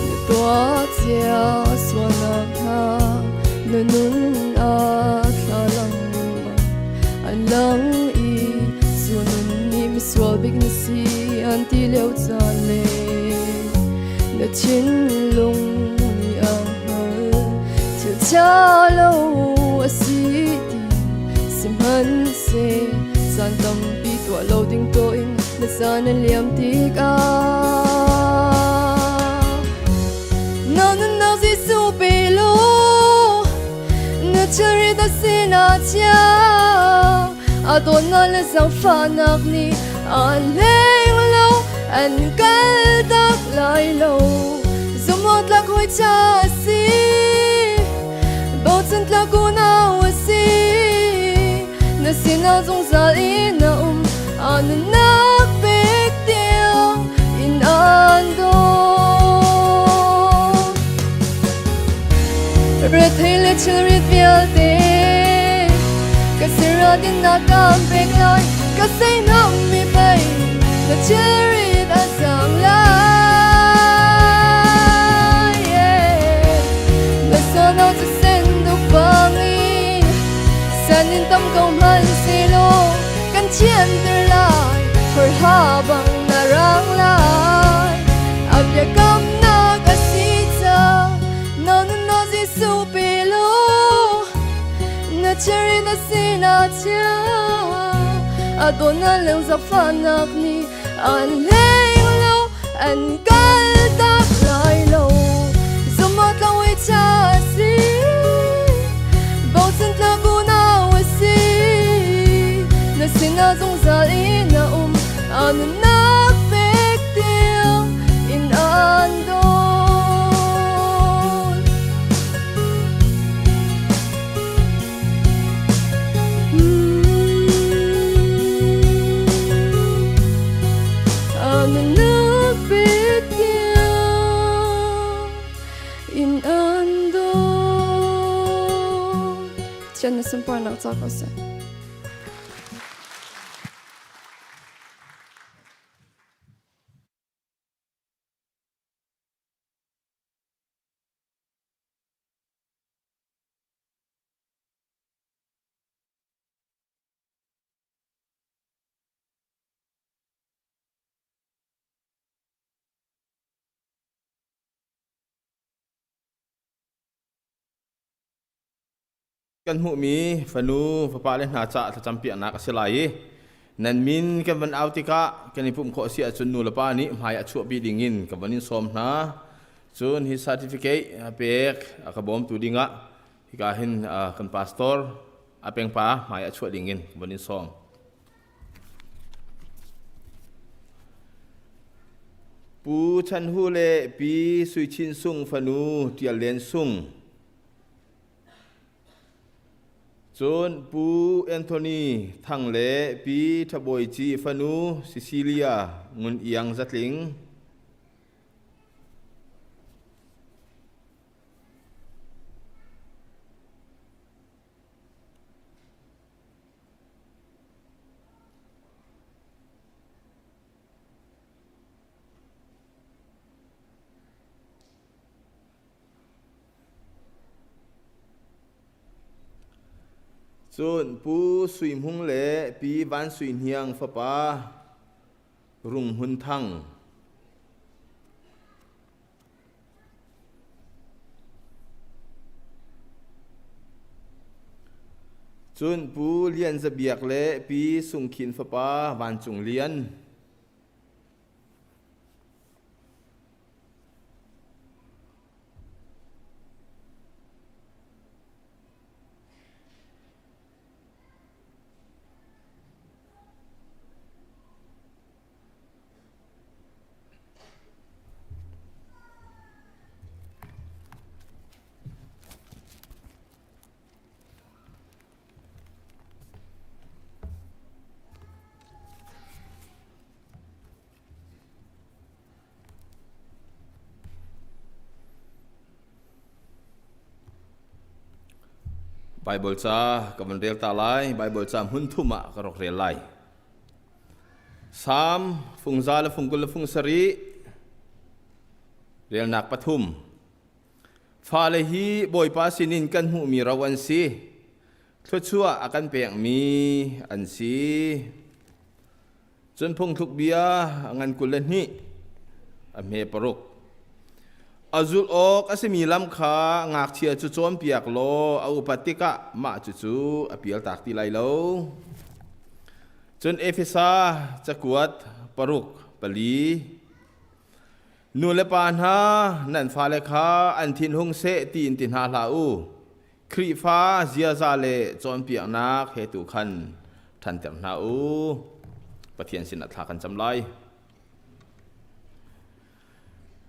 Na tuah cia sualnak hna na nun ah thlalang an lang i cu nun nih misual bik na si an ti lio caan le na thinlung nih a hngal thil ṭha lo a si ti sihmanhseh caan tampi tuah lo ding to in na caan a liam tikah na nunnak Jesuh pe law na thilrit a sinah chia a dawtnak le zaangfahnak nih aan hleng lo an kaltak lai lo zumhawktlak hawi cha a si bochan tlak unau a si na sinah zungzal in a um a nunnak pek tiang in an daw Rethei le thilrit vialte ka sira dinnak kaan pek lai ka seihnam mi pei na thilrit a sang lai yeah. Na sono cu sen duk bangin sanin tam ko hman silo kan thianter lai horha bang na rang lai a biakamnak a si ca na nunnak Jesuh pe law na cherry na sinah chia a dawtnak le zaangfahnak nih an hleng lo an kaltak lai lo zumhawk tlak cha a si bochan tlak unau a si na sinah zungzal in a um a nunnak pek tiang in an dawt A nunnak pek tiang in an dawt. Pathian na sunparnak ca ko seh. Kan hmuhmi fanu fapale hna caah thlacam piaknak a si lai i nan min kan van au tikah kan i pumh khawh si ahcun nu le pa nih hmai a chuahpi dingin ka van in sawm hna. Cun hi certificate pek a ka bawmtu dingah hika hin kan pastor a pengpa hmai a chuah dingin ka van in sawm. Pu Chan Hu le Pi Sui Chin Sung fanu Tial Len Sung. Cun Pu Anthony Thang le Pi Tha Bawi Ci fanu Cecilia Ngun Iang Zatling. Cun Pu Sui Hmung le Pi Van Sui Hniang fapa Rung Hmun Thang. Cun Pu Lian Za Biak le Pi Sung Khin fapa Van Cung Lian. Baibal ca ka van rel ta lai. Baibal ca hmun thum ah ka rak rel lai. Salm fungza le fungkul le fung sarih relnak pathum. Fale hi Bawipa sinin kan hmuhmi ro an si. Thluachuah a kan pekmi an si. Cun phungthluk bia a ngan 22 a hme paruk. A zulh awk a simi lam kha ngakchia cu cawnpiak law a upat tikah mah cucu a pialtak ti lai lo. Cun Efesa cakuat paruk pali. Nu le pa hna nan fale kha an thin hung seh tiin ti hna hlah u. Khrihfa ziaza le cawnpiaknak he tu khan ṭhanter hna u. Pathian sinah thla kan cam lai.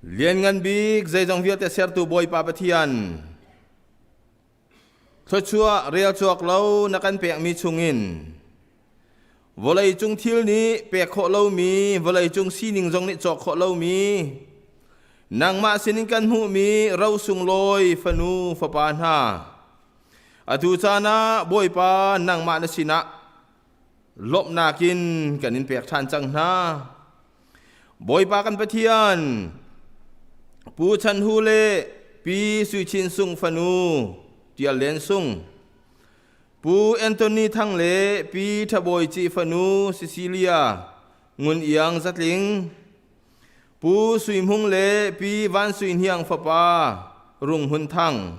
Lianngan bik zeizong vialte sertu Bawipa Pathian, thluachuah rel chuak lo na kan pekmi chungin vawleicung thil nih pek khawh lomi vawleicung sining zong nih cawk khawh lomi nangmah sinin kan hmuhmi ro sunglawi fanu fapa hna atu caan ah Bawipa nangmah na sinah lawmhnak in kan in pek ṭhan cang hna Bawipa kan Pathian Pu Chan Hu le Pi Sui Chin Sung fanu Tial Len Sung Pu Anthony Thang le Pi Tha Bawi Ci fanu Cecilia Ngun Iang Zatling, Pu Sui Hmung le Pi Van Sui Hniang fapa Rung Hun Thang,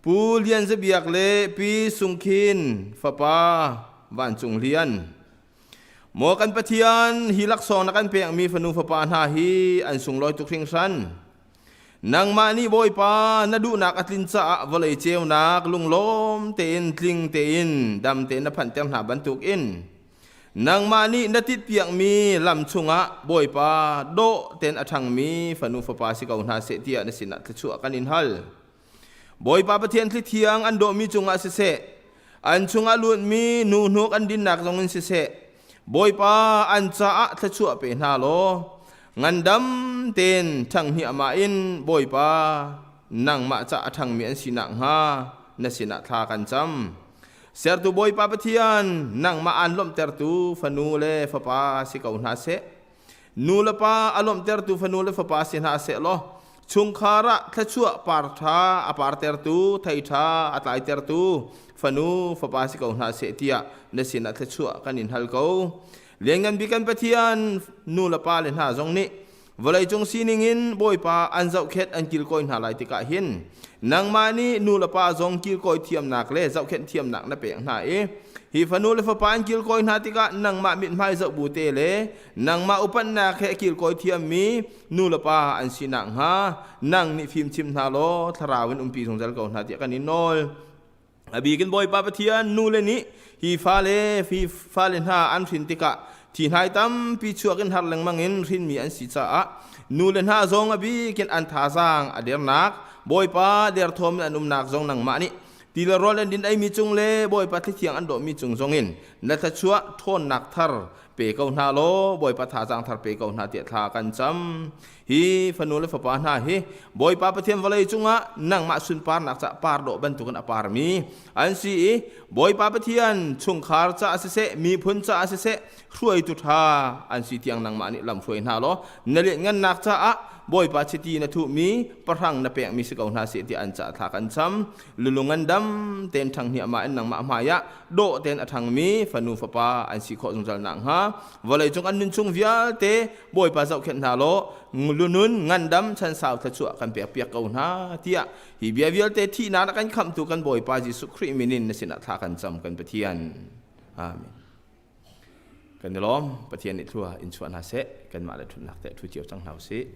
Pu Lian Za Biak le Pi Sung Khin fapa Van Cung Lian. Maw kan Pathian, hi laksawng na kan pekmi fanu fapa hna hi an sunglawi tuk hringhran. Nangmah nih Bawipa na duhnak a tlin caah vawlei ceunak lunglawm tein tling tein dam tein na phanhter hna bantukin nangmah nih na titpiakmi lam chungah Bawipa dawh tein a ṭhangmi fanu fapa si ko hna seh tiah na sinah thluachuah kan in hal. Bawipa Pathian thlithiang an dawhmi cungah siseh, an chungah lutmi nu hnuk an dinnak zongin siseh, Bawipa an caah thluachuah pe hna law ngandam tein ṭhang hniahmah in Bawipa nangmah ca a ṭhangmi an si nakhnga na sinah thla kan cam. Sertu Bawipa Pathian nangmah aan lawmhtertu fanu le fapa si ko hna seh. Nu le pa a lawmhtertu fanu le fapa si hna seh law chungkhar ah thluachuah par ṭha a partertu thei ṭha a tlaitertu fanu fapa si ko hna seh tiah na sinah thluachuah kan in hal ko. Lianngan bik kan Pathian nu le pa le hna zong nih Vawleicung sining in Bawipa an zohkhenh an kilkawi hna lai tikah hin nangmah nih nu le pa zong kilkawi thiamnak le zohkhenh thiamnak na pek hna i hi fanu le fapa an kilkawi hna tikah nangmah mithmai zoh bu te le nangmah upatnak he kilkawi thiammi nu le pa an si nakhnga nang nih fimchim hna law thlarau in umpi zungzal ko hna tiah kan in nawl. A bikin Bawipa Pathian nule nih hi fale hi fale hna an hrin tikah thi hnai tampi chuak in har lengmang in hrinmi an si caah nule hna zong a bikin an thazaang a dernak Bawipa derthawm in an umnak zong nangmah nih ti le rawl an din eimi cung le Bawipa thlithiang an dawhmi cung zongin na thluachuah ṭhawnnak thar pe ko hna law Bawipa thazaang thar pe ko hna tiah thla kan cam. Hi fanu le fapa hna hi Bawipa Pathian vawlei cungah nangmah sunparnak ca par dawh bantukin a parmi an si i Bawipa Pathian chungkhar caah siseh miphun caah siseh hruaitu ṭha an si tiang nangmah nih lam hruai hna law na lianhngannak caah Bawipa chiti na thuhmi pahrang na pekmi si ko hna seh tiah an caah thla kan cam. Lulung an dam tein ṭhang hniahmah in nangmah hmaiah dawh tein a ṭhangmi fanu fapa an si khawh zungzal nakhnga vawleicung an nunchung vialte Bawipa zohkhenh hna law lunun ngandam chansau thluachuah kan pekpiak ko hna tiah hi bia vialte thihnak na kan khamhtu kan Bawipa Jesuh Khrih min in na sinah thla kan cam kan Pathian. Amen. Kan i lawm. Pathian nih thlua in chuah hna seh. Kanmah le ṭhutnak te ṭhu cio cang hna usih.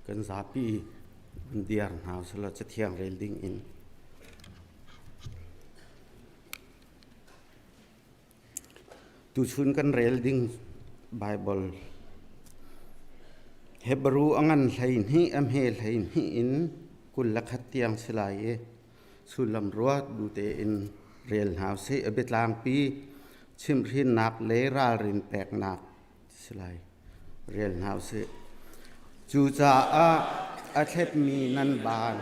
Kan zapi vun diar hna usih cathiang rel ding in. Tuchun kan rel ding Baibal Hebru a ngan 12 a hme 12 in 21 tiang si lai i sullam ruat bu tein rel hna usih. A biatlangpi chimhhrinnak le ralrin peknak si lai. Rel hna usih. Cucaah a thletmi nan baan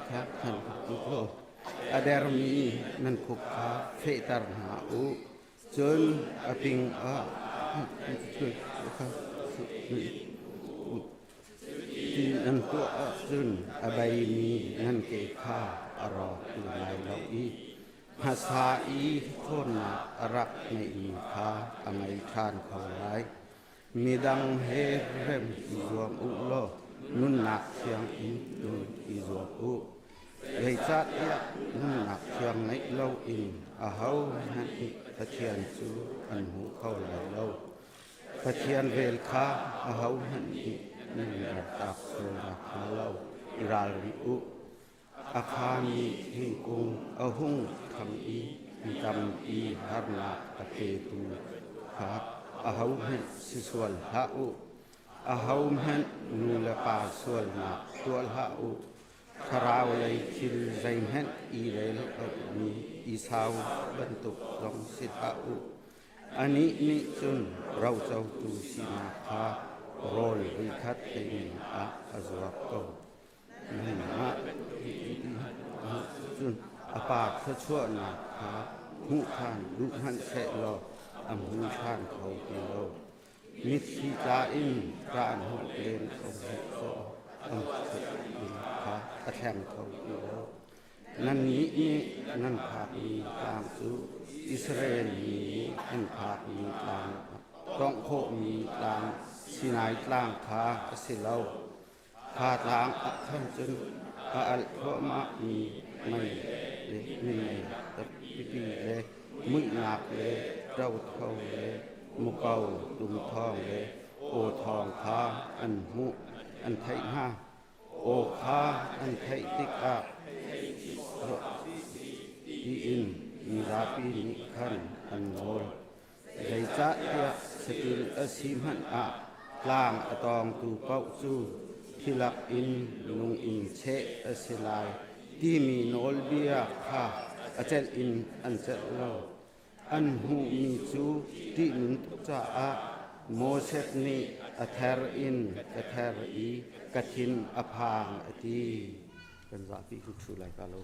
kha khan a dermi nan khuk kha fehter hna u. Cun a ping ah Ti nan tuah ahcun a beimi nan ke kha a rawk ti lai lo i hmasa i ṭhawnnak a rak ngeihmi kha a ngei ṭhan kho lai. Midang he rem i zuam u law nunnak thiang in nun i zuam u. Zeicahtiah nunnak thiang ngeih loin ahohmanh nih Pathian cu an hmu kho lai lo. Pathian vel kha ahohmanh nih nan mertak sual nakhnga lo i ralring u. A khami thingkung a hung ṭhang i mi tampi harnak a petu kha ahohmanh si sual hlah u. Ahohmanh nu le pa sualnak tuah hlah u. Thlarau lei thil zeihmanh i rel lomi Esau bantuk zong si hlah u. Anih nih cun rocotu sinak kha rawl voikhat ei ah a zuar ko. Nangmah cun a pa thluachuahnak kha hmuh ṭhan duh hmanh sehlaw a hmu ṭhan kho ti lo. Mitthli tla in ṭah hnawh len ko hmanh an kha a thleng kho ti lo. Nannih nih nan phakmi tlang cu Israel mi nih an phakmi tlang, tawngh khawhmi tlang Sinai tlang kha a si lo. Kha tlang ah khan cun a alh thluahmahmi mei le minmei pipi le muihnak le ṭotho le muko tum thawng le aw thawng kha an hmuh an theih hna. Aw kha an theih tikah tiin mizapi nih khan an nawl. Zeicahtiah saṭil a si hmanh ah tlang a tawngtu paoh cu thi lakin lung in cheh a si lai timi nawlbia kha a celh in an celh lo. An hmuhmi cu ṭihnung tuk caah Moses nih a ther in ka ther i ka thin a phang a ti. Kan zapi kan ṭhu lai ka lo.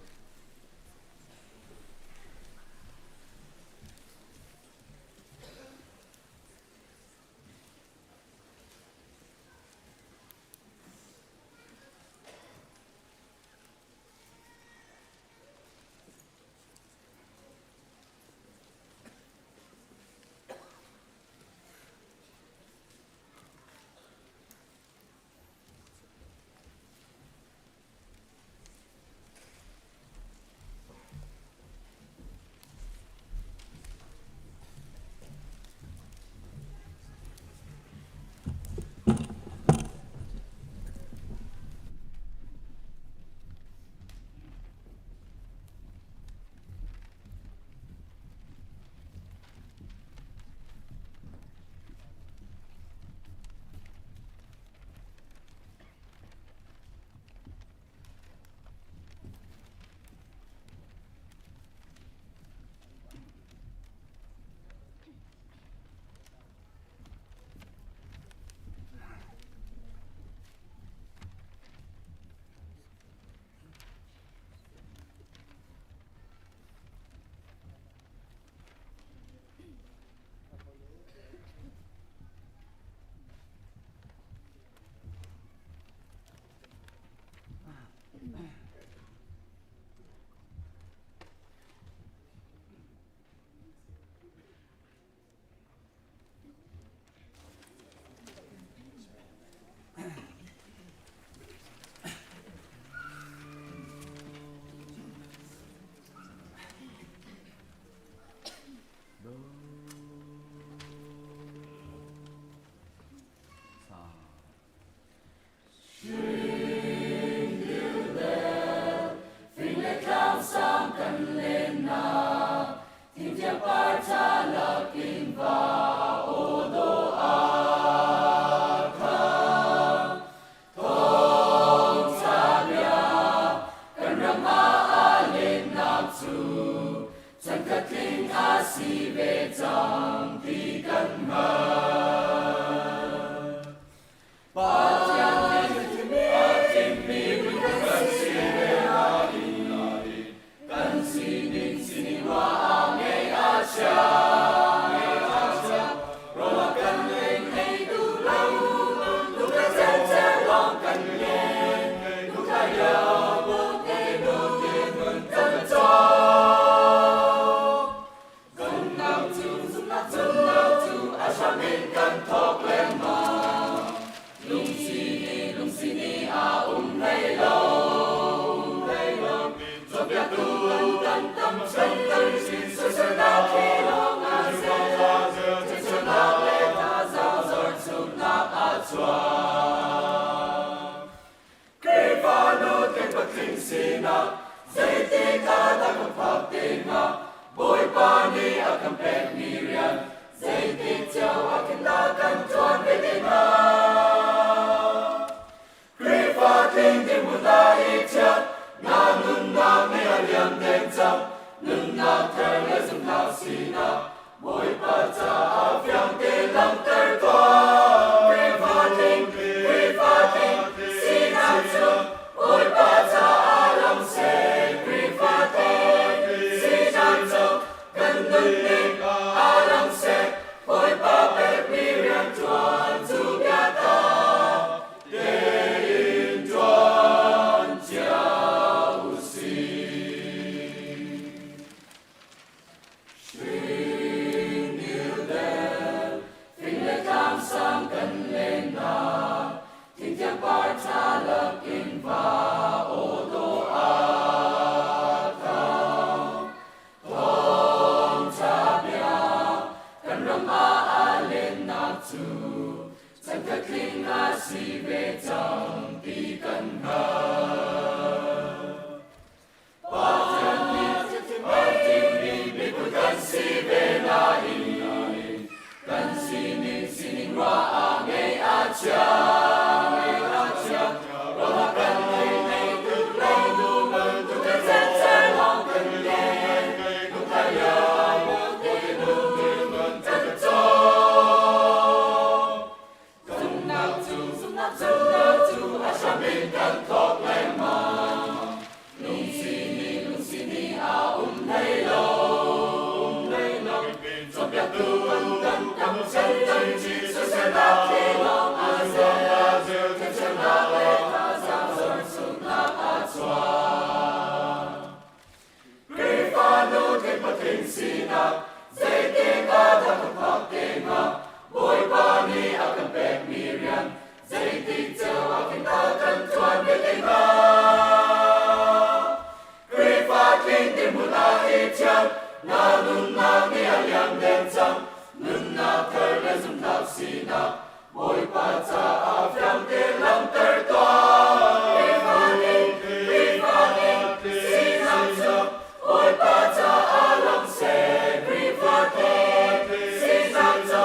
Bawipa caah fiang te langhter tuah. Khrihfa ning, Khrihfa ning, sinak cu Bawipa caah lang seh. Khrihfa ning, sinak cu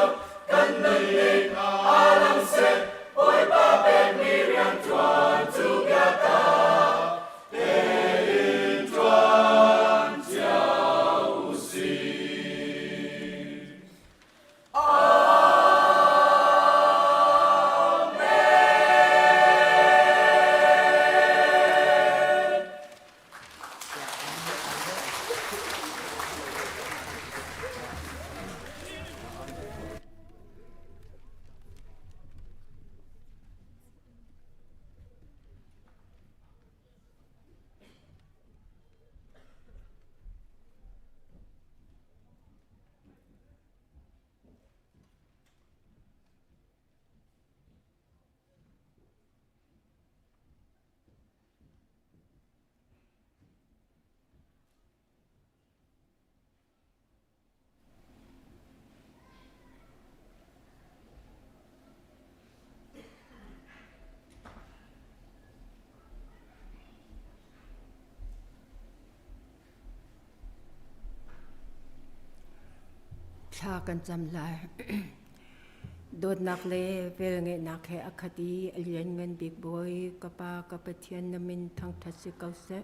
kan nun ning aa lang seh. Bawipa pekmi rian ṭuan cu biatak tein ṭuan cio u sih. Thla kan cam lai. Dawtnak le velngeihnak he a khat i a lianngan bik Bawi ka Pa ka Pathian na min thangṭhat si ko seh.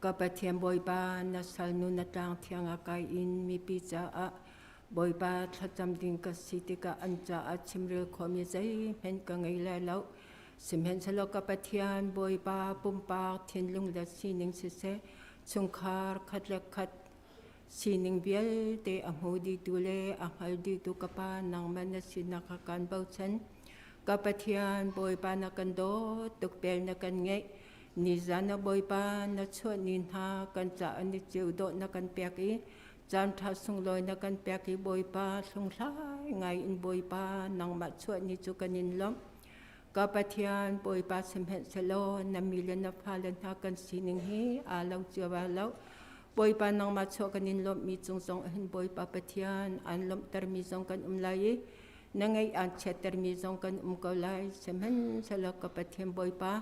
Ka Pathian Bawipa na salnu na tlang thiang ah kai in mipi caah Bawipa thlacam ding ka si tikah an caah chimrel khawhmi zeihmanh ka ngei lai lo. Sihmanhsehlaw ka Pathian Bawipa pumpak thinlung le sining siseh, chungkhar khat le khat sining vialte a hmu dihtu le a hngal dihtu ka Pa nangmah na sinak kha kan bochan. Ka Pathian Bawipa na kan dawt tuk bel na kan ngeih. Nizan na Bawipa na chuah ni hna kan caah ni ceu dawh na kan pek i caan ṭha sunglawi na kan pek i Bawipa hlunghlai ngai in Bawipa nangmah chuah ni cu kan in lawmh. Ka Pathian Bawipa sihmanhsehlaw na mi le na fale hna kan sining hi aa lo cio bal lo. Bawipa nangmah chuah kan in lawmhmi cung zong hin Bawipa Pathian aan lawmhtermi zong kan um lai i na ngaih aan chiattermi zong kan um ko lai. Sihmanhsehlaw ka Pathian Bawipa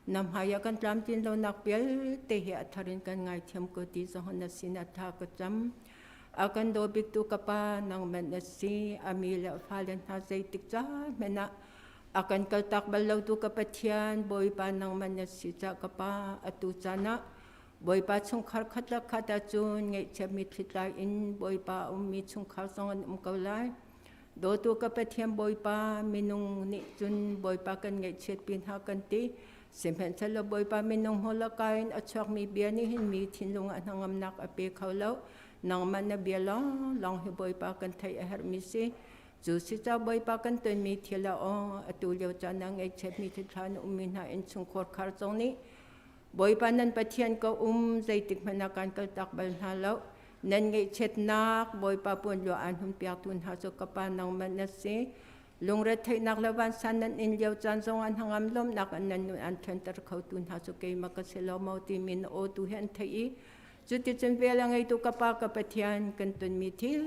na hmaiah kan tlamtlin lonak vialte hi a thar in kan ngaithiam ko ti zong na sinah thla ka cam. A kan daw biktu ka pa nangmah na si. A mi le a fale hna zeitik caan hmanh ah A kan kaltak bal lotu ka Pathian, Bawipa nangmah na si cah ka Pa, atu caan ah Bawipa chungkhar khat le khat ahcun ngaihchiat mitthli tlai in Bawipa a ummi chungkhar zong an um ko lai. Dawtu ka Pathian Bawipa, minung nih cun Bawipa kan ngaihchiat pi hna kan ti. Sihmanhsehlaw Bawipa minung hmawlaka in a chuakmi bia nih hin mi thinlung ah hnangamnak a pe kho lo. Nangmah na bia lawnglawng hi Bawipa kan theih a herhmi si. Cu si ca Bawipa kan tonmi thil ah aw atu lio caan ah ngaihchiatmi thithla na ummi hna innchungkhar khar zong nih Bawipa nan Pathian ka um zeitik hmanh ah kan kaltak bal hna lo. Nan ngaihchiatnak Bawipa puanlua aan hun piaktu hna cu ka Pa nangmah na si. Lungretheihnak le vansan nan in lio caan zong ah hnangam lawmhnak an nan nun an ṭhanter khotu hna cu keimah ka si lo maw timi na aw tu hi an theih i Cuticun vel a ngeitu ka Pa ka Pathian kan tonmi thil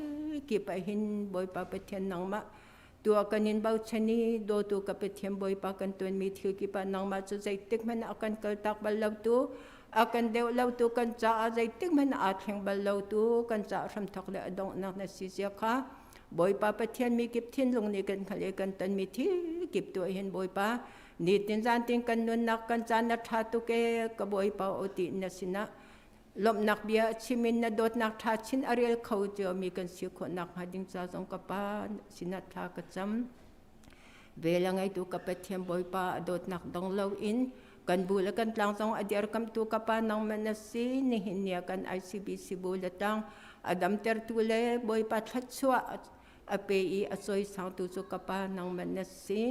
kip ah hin Bawipa Pathian nangmah tuah kan in bochan i dawtu ka Pathian Bawipa kan tonmi thil kip ah nangmah cu zeitik hmanh a kan kaltak bal lotu a kan deuh lotu kan caah zeitik hmanh aa thleng bal lotu kan caah hramthok le a donghnak na si zia kha Bawipa Pathian mi kip thinlung nih kan hngalh i kan tonmi thil kip tuah hin Bawipa nitin zantin kan nunnak kan caan na ṭha tuk ee ka Bawipa aw ti na sinah lawmhnak bia a chim in na dawtnak ṭha chin a rel kho ciomi kan si khawh nakhnga ding ca zong ka Pa sinah thla ka cam. Vel a ngeitu ka Pathian Bawipa a dawtnak dong loin kan bu le kan tlang zong a dirkamtu ka Pa nangmah na si nihin ni ah kan ICBC bu le tlang a damtertu le Bawipa thluachuah a pe i a cawisangtu cu ka Pa nangmah na si.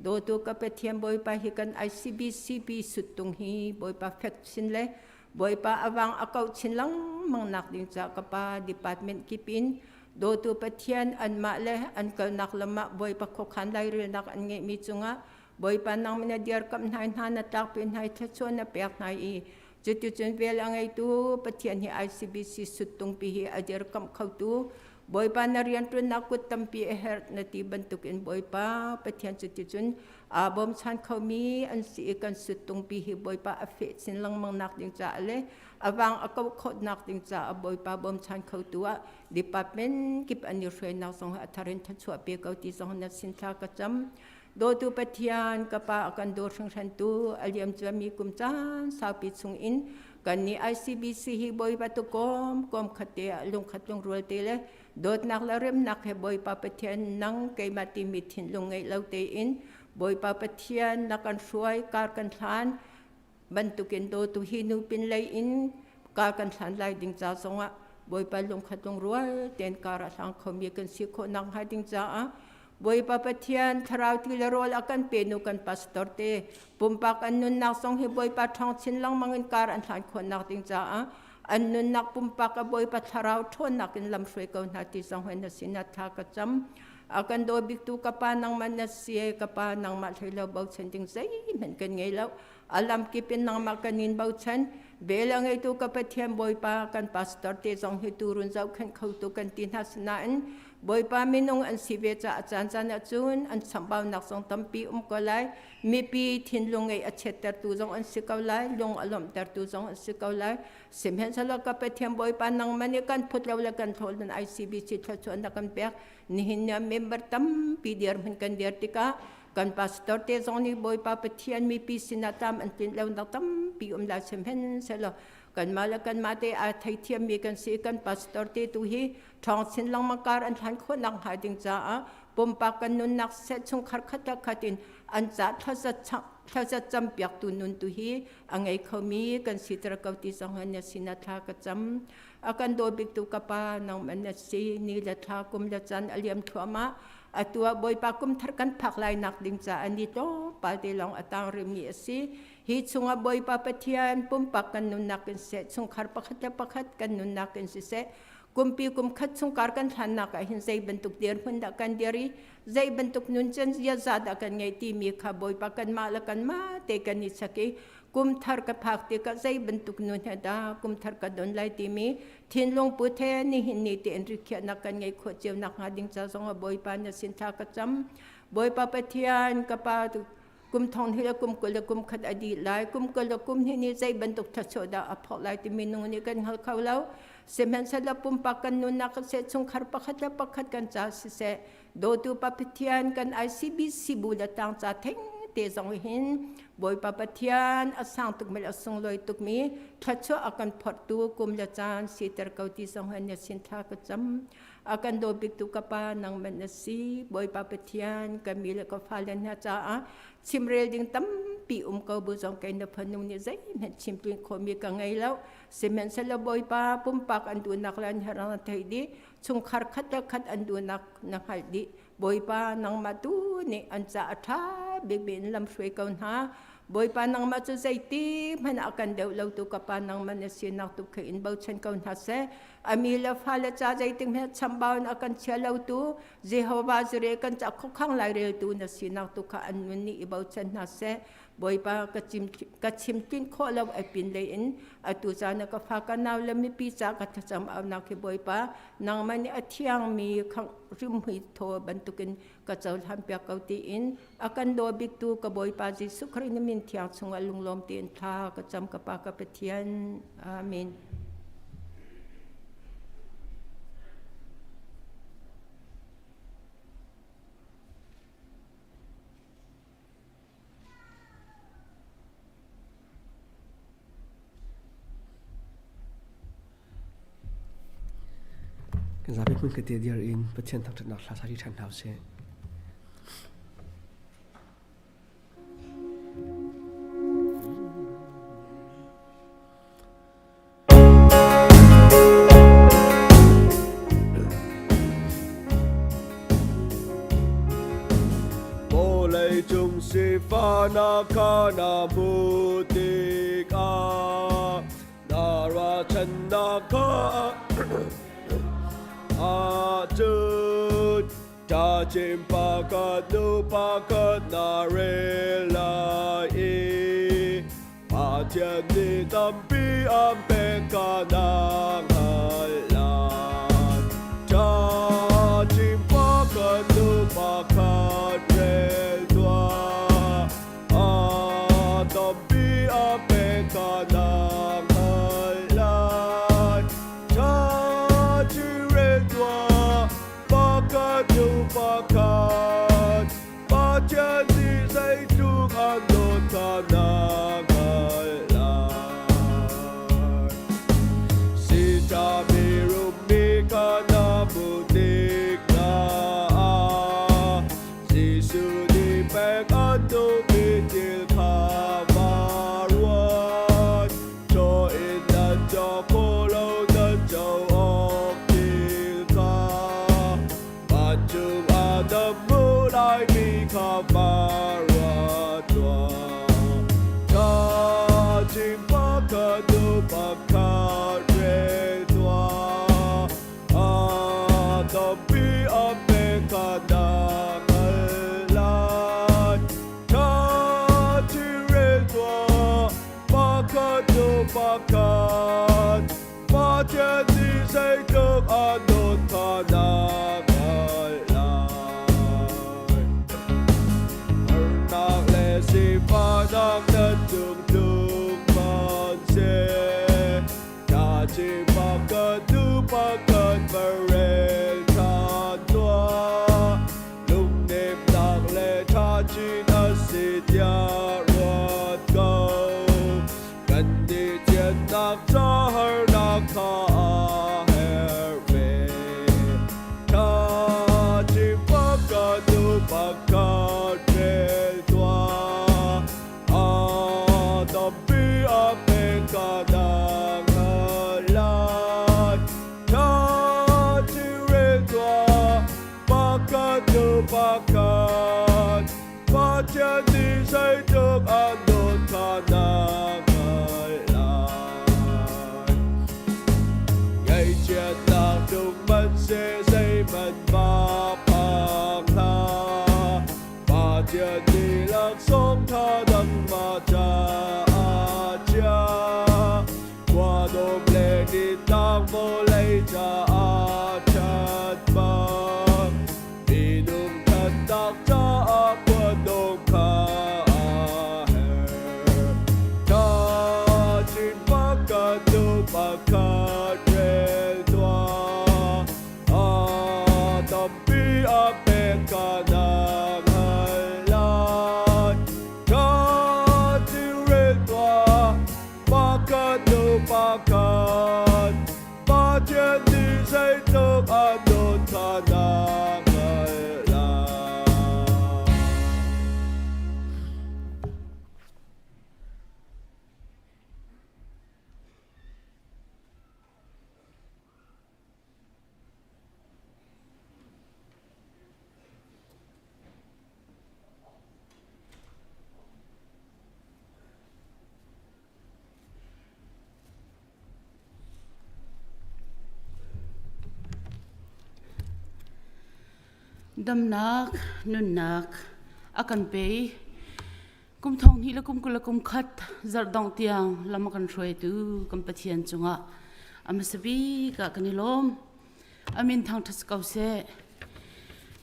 Dawtu ka Pathian Bawipa hi kan ICBC pi suttung hi Bawipa fek chin le Bawipa a vang a kauh chin lengmang nak ding ca ka Pa department kip in dawtu Pathian anmah le an kalnak lam ah Bawipa khuakhan lairelnak an ngeihmi cungah Bawipa nang na dirkamh hna hna na tlakpi hna i thluachuah na pek hna i cuticun vel a ngeitu Pathian hi ICBC suttungpi hi a dirkamh khotu. Bawipa na rianṭuannak kut tampi a herh na ti bantukin Bawipa Pathian cu ticun aa bawmchan khomi an si i kan suttungpi hi Bawipa a feh chin lengmang nak ding caah le a vang a kauh khawhnak ding caah Bawipa bawmchan khotu ah department kip an i hruainak zong a thar in thluachuah pe ko ti zong na sin thla ka cam. Dawtu Pathian ka pa a kan daw hringhrantu a liam ciami kum caan saupi chung in kan nih ICBC hi Bawipa tu kawm kawm khat te ah lungkhat lungrual te le dawtnak le remnak he Bawipa Pathian nang keimah timi thinlung ngeih lo tein Bawipa Pathian na kan hruai kar kan hlan bantukin dawtu hi nu pin lei in kar kan hlan lai ding ca zongah Bawipa lungkhat lungrual tein kar a hlang khomi kan si khawh nak hnga ding caah Bawipa Pathian thlarau ti le rawl a kan pe nu kan pastor te pumpak an nunnak zong hi Bawipa ṭhawng chin lengmang in kar an hlan khawhnak ding caah an nunnak pumpak a Bawipa thlarau ṭhawnnak in lamhruai ko hna ti zong hi na sinah thla ka cam. A kan daw biktu ka pa nangmah na si ka pa nangmah hlei lo bochan ding zeihmanh kan ngei lo. A lamkip in nangmah kan in bochan. Vel a ngeitu ka Pathian Bawipa kan pastor te zong hi turun zohkhenh khotu kan ti hna sinain Bawipa minung an si ve caah caan caan ahcun an chambaunak zong tampi um ko lai. Mipi thinlung ngei a chiattertu zong an si ko lai, lung a lawmhtertu zong an si ko lai. Sihmanhsehlaw ka Pathian Bawipa nangmah nih kan phut lo le kan thawl nan ICBC thluachuah na kan pek. Nihin ni ah member tampi dirhmun kan dir tikah kan pastor te zong nih Bawipa Pathian mipi sinah tam an tlinh lonak tampi um lai sihmanhsehlaw kanmah le kanmah te aa theithiammi kan si kan pastor te tu hi ṭhawng chin lengmang kar an hlan khawh nak hnga ding caah pumpak kan nunnak seh chungkhar khat le khat in an ca thlazat campiaktu nun tu hi a ngei khomi kan si ter ko ti zong na sin thla ka cam. A kan daw biktu ka pa nangmah na si. Ni le thla kum le caan a liam thluahmah. Atu ah Bawipa kum thar kan phak lai nak ding caah ni tlawmpal te lawng a tang rihmi a si. Hi chungah Bawipa Pathian pumpak kan nunnak in siseh, chungkhar pakhat le pakhat kan nunnak in siseh, kumpi kum khat chungkar kan hlannak ah hin zei bantuk dirhmun dah kan dir i zei bantuk nunchan ziaza dah kan ngei timi kha Bawipa kanmah le kanmah te kan i chek i kum thar ka phak tikah zei bantuk nun he dah kum thar ka don lai timi thinlung put he nihin ni tein rikhiahnak kan ngei khawh cio nak hnga ding ca zong ah Bawipa na sin thla ka cam. Bawipa Pathian ka pa kum thong hi le kum 20 le kum khat a dih lai. Kum 20 le kum hnih nih zei bantuk thluachuah dah a phawk lai timi nung nih kan hngal kho lo. Sihmanhsehlaw pumpak kan nunnak siseh, chungkhar pakhat le pakhat kan ca siseh, dawtu Pa Pathian kan ICBC bu le tlang ca theng te zong hin Bawipa Pathian a sang tukmi le a sunglawi tukmi thluachuah a kan phorhtu kum le caan siter ko ti zong hin na sin thla ka cam. A kan daw biktu ka pa nangmah na si. Bawipa Pathian ka mi le ka fale hna caah chimrel ding tampi um ko bu zong kei na fanu nih zeihmanh chim tlin khawhmi ka ngei lo. Sihmanhsehlaw Bawipa pumpak an duhnak le an herh na theih dih. Chungkhar khat le khat an duhnak na hngalh dih. Bawipa nangmah tu nih an ca a ṭha bikmi in lamhruai ko hna. Bawipa nangmah cu zeiti hmanh ah kan deuh lo tu ka pa nangmah na sinak tu kha in bochan ko hna seh. A mi le fale ca zeitik hmanh chambau in a kan chia lo tu Jehovah Jireh kan ca khuakhang laireltu na sinak tu kha an nun nih i bochan hna seh. Bawipa ka chim tlinh khawh lo ai pin lei in atu caan ah ka fa ka nau le mipi ca ka thlacam aunak hi Bawipa nangmah nih a thiangmi khangh rimhmui thaw bantukin ka cohlan piak ko tiin a kan daw biktu ka Bawipa Jesuh Khrih na min thiang chungah lunglawm tein thla ka cam ka Pa ka Pathian. Amen. Kan zapi hmun kate dir in Pathian thangṭhatnak hla sa ṭi ṭhan hna usih. Vawleicung sifahnak kha na hmuh tikah na ruahchannak kha ahcun ṭachin pakhat nu pakhat na rel lai i Pathian nih tampi an pek ka na hngalh lai. Tuah pakhat hnu pakhat Pathian nih zeitluk an dawt kha na hngalh lai. Sitami rummi kha na hmuh tik hna ah Jesuh nih pek an duhmi thil kha va ruat. Chaw in nan caw khawh lo nan co awk thil kha vancung ah na hmuh laimi kha va ruat tuah. Thaizing pakhat hnu pakhat rel tuah. A tampi a pek kha na hngalh lai. Thaizing rel tuah. Pakhat hnu pakhat Pathian nih zeitluk a dawt kha na hngalh lai. Harnak le sifahnak nan cung tlung hmanhseh, Thaizing pakhat hnu pakhat va rel ṭhan tuah. Lungnemnak le ṭhachin a si tiah ruat ko. Kan nih thiannak ca harnak kha a herh ve. Ṭhachin pakhat hnu pakhat rel tuah. A tampi a pek ka na hngalh lai. Ṭhachin rel tuah. Pakhat hnu pakhat Pathian nih zeitluk an dawt kha na hngalh lai. Ngaihchiatnak tlung hmanhseh zeihmanh va phang hlah. Pathian nih laksawng ṭha nangmah caah a chiah. Khuadawm le nitlang vawlei caah ṭhat bang minung ṭhatnak caah khuadawm kha a herh. Ṭhachin pakhat hnu pakhat rel tuah. A tampi a pek kha na hngalh lai. Ṭhachin rel tuah. Pakhat hnu pakhat Pathian nih zeitluk a dawt kha na hngalh lai. Damnak, nunnak a kan pe i kum thong hnih le kum 20 le kum khat zarh dongh tiang lam a kan hruaitu kan Pathian cungah a hmasa bik ah kan i lawm. A min thangṭhat si ko seh.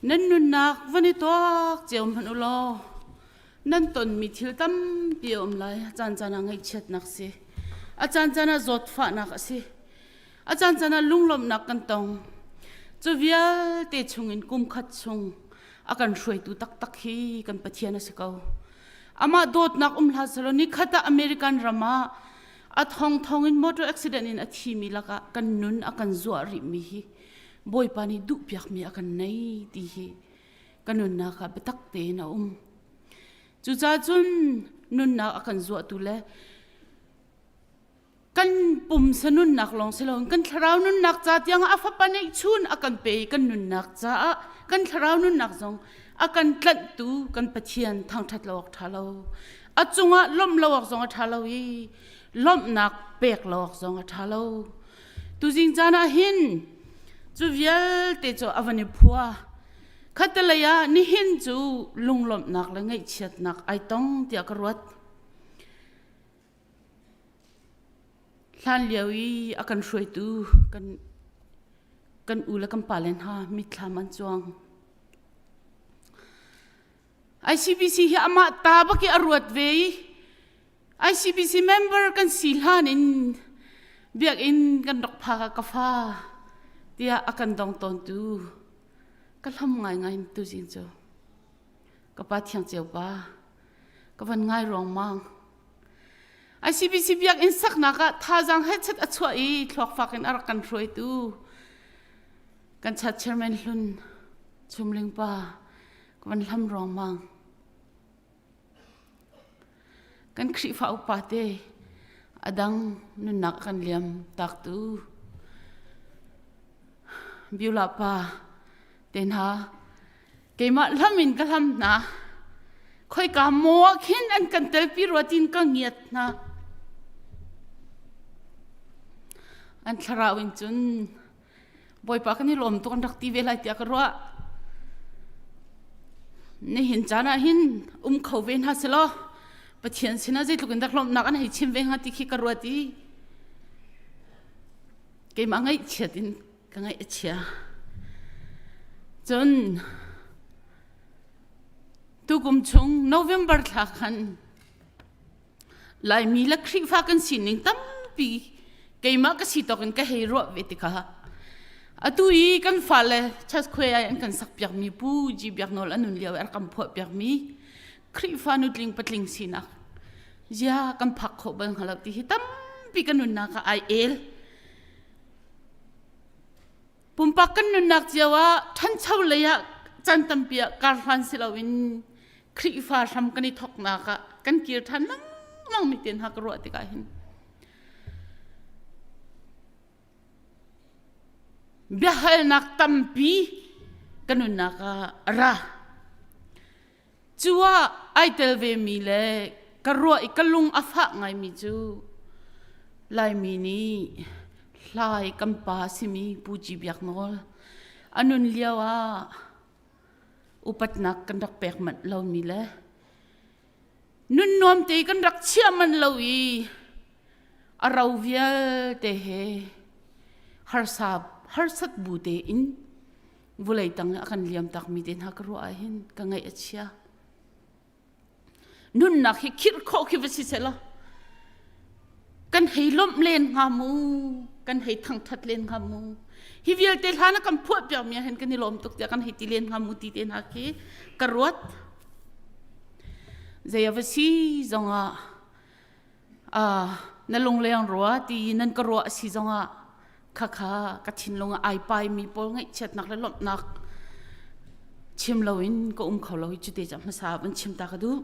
Nan nunnak van i tuak cio hmanh u law nan tonmi thil tampi a um lai. A caancaan ah ngaihchiatnak si. A caancaan ah zawtfahnak a si. A caancaan ah lunglawmhnak kan tong. Cu vialte chungin kum khat chung a kan hruaitu taktak hi kan Pathian a si ko. Amah dawtnak um hlah selaw nikhat ah American ram ah a thongthong in motor accident in a thimi lakah kan nun a kan zuah rihmi hi Bawipa nih duhpiakmi a kan nei ti hi ka nunnak ah biatak tein a um. Cucaah cun nunnak a kan zuahtu le kan pumsa nunnak lawng si loin kan thlarau nunnak ca tiang a fapa neihchun a kan pe i kan nunnak caah kan thlarau nunnak zong a kan tlanhtu kan Pathian thangṭhat lo awk ṭha lo. A cungah lawmh lo awk zong a ṭha lo i lawmhnak pek lo awk zong a ṭha lo. Tuzing caan ah hin cu vialte cu a van i phua. Khattelei ah nihin cu lunglawmhnak le ngaihchiatnak ai tong tiah ka ruat. Hlan lio i a kan hruaitu kan kan u le kan pale hna mitthlam an cuang. ICBC hi amah ta bak i a ruat ve i ICBC member kan si hlan in biakinn kan rak phak ah ka fa. Tiah a kan dong tawntu ka hlam ngaingai tu zing cu. Ka pa thiang ceu pa ka van ngai ruangmang. ICBC biakinn saknak ah thazaang hetchet a chuah i thluak fak in a rak kan hruaitu kan chat chairman hlun Chumling pa ka van hlam ruangmang. Kan Khrihfa upa te a dang nunnak kan liam taktu Beulah pa te hna keimah hlam in ka hlam hna khoika maw ah khin an kan telpi rua tin ka ngiat hna an thlarau in cun Bawipa kan i lawm tuk an rak ti ve lai tiah ka ruah. Nihin caan ah hin um kho ve hna selaw Pathian sinah zeitluk in dak lawmhnak an hei chim ve hnga ti khi ka ruat i keimah ngaihchiat in ka ngaih a chia. Cun tukum chung November thla khan Laimi le Khrihfa kan sining tampi keimah ka si tawk in ka hei ruah ve tikah atu i kan fale church khuai ai an kan sak piakmi Pu G Biak Nawl an nun lio i a kan phuah piakmi Khrihfa nutling patling sinak zia kan phak khawh bal hnga lo ti hi tampi kan nunnak ah ai el. Pumpak kan nunnak cio ah ṭhancho lei ah caan tampi ah karhlan si loin Khrihfa hram kan i thawknak ah kan kir ṭhan lengmang mi te hna ka ruah tikah hin biahalnak tampi ka nunnak ah a ra. Cu ah ai tel vemi le ka ruah i ka lung a fah ngaimi cu Laimi nih hlai kan pa simi Pu Ci Biak Nawl a nun lio ah upatnak kan rak pek manh lomi le nun nuam te kan rak chiah manh lo i a ro vialte he harsa harsat bu tein vulei tang a kan liam takmi te hna ka ruah ah hin ka ngaih a chia nunnak hi khirh khawh khi va si selaw kan hei lawmh len hnga mu kan hei thangthat len hnga mu hi vialte hlan a kan phuah piak mi ah hin kan i lawm tuk tiah kan hei ti len hnga mu ti te hna khi ka ruat zei a va si zongah na lungleng rua ti nan ka ruah a si zongah khakha ka thinlung ah ai paimi pawl ngaihchiatnak le lawmhnak chim loin ka um kho lo hi cute ca hmasa van chim ta ka duh.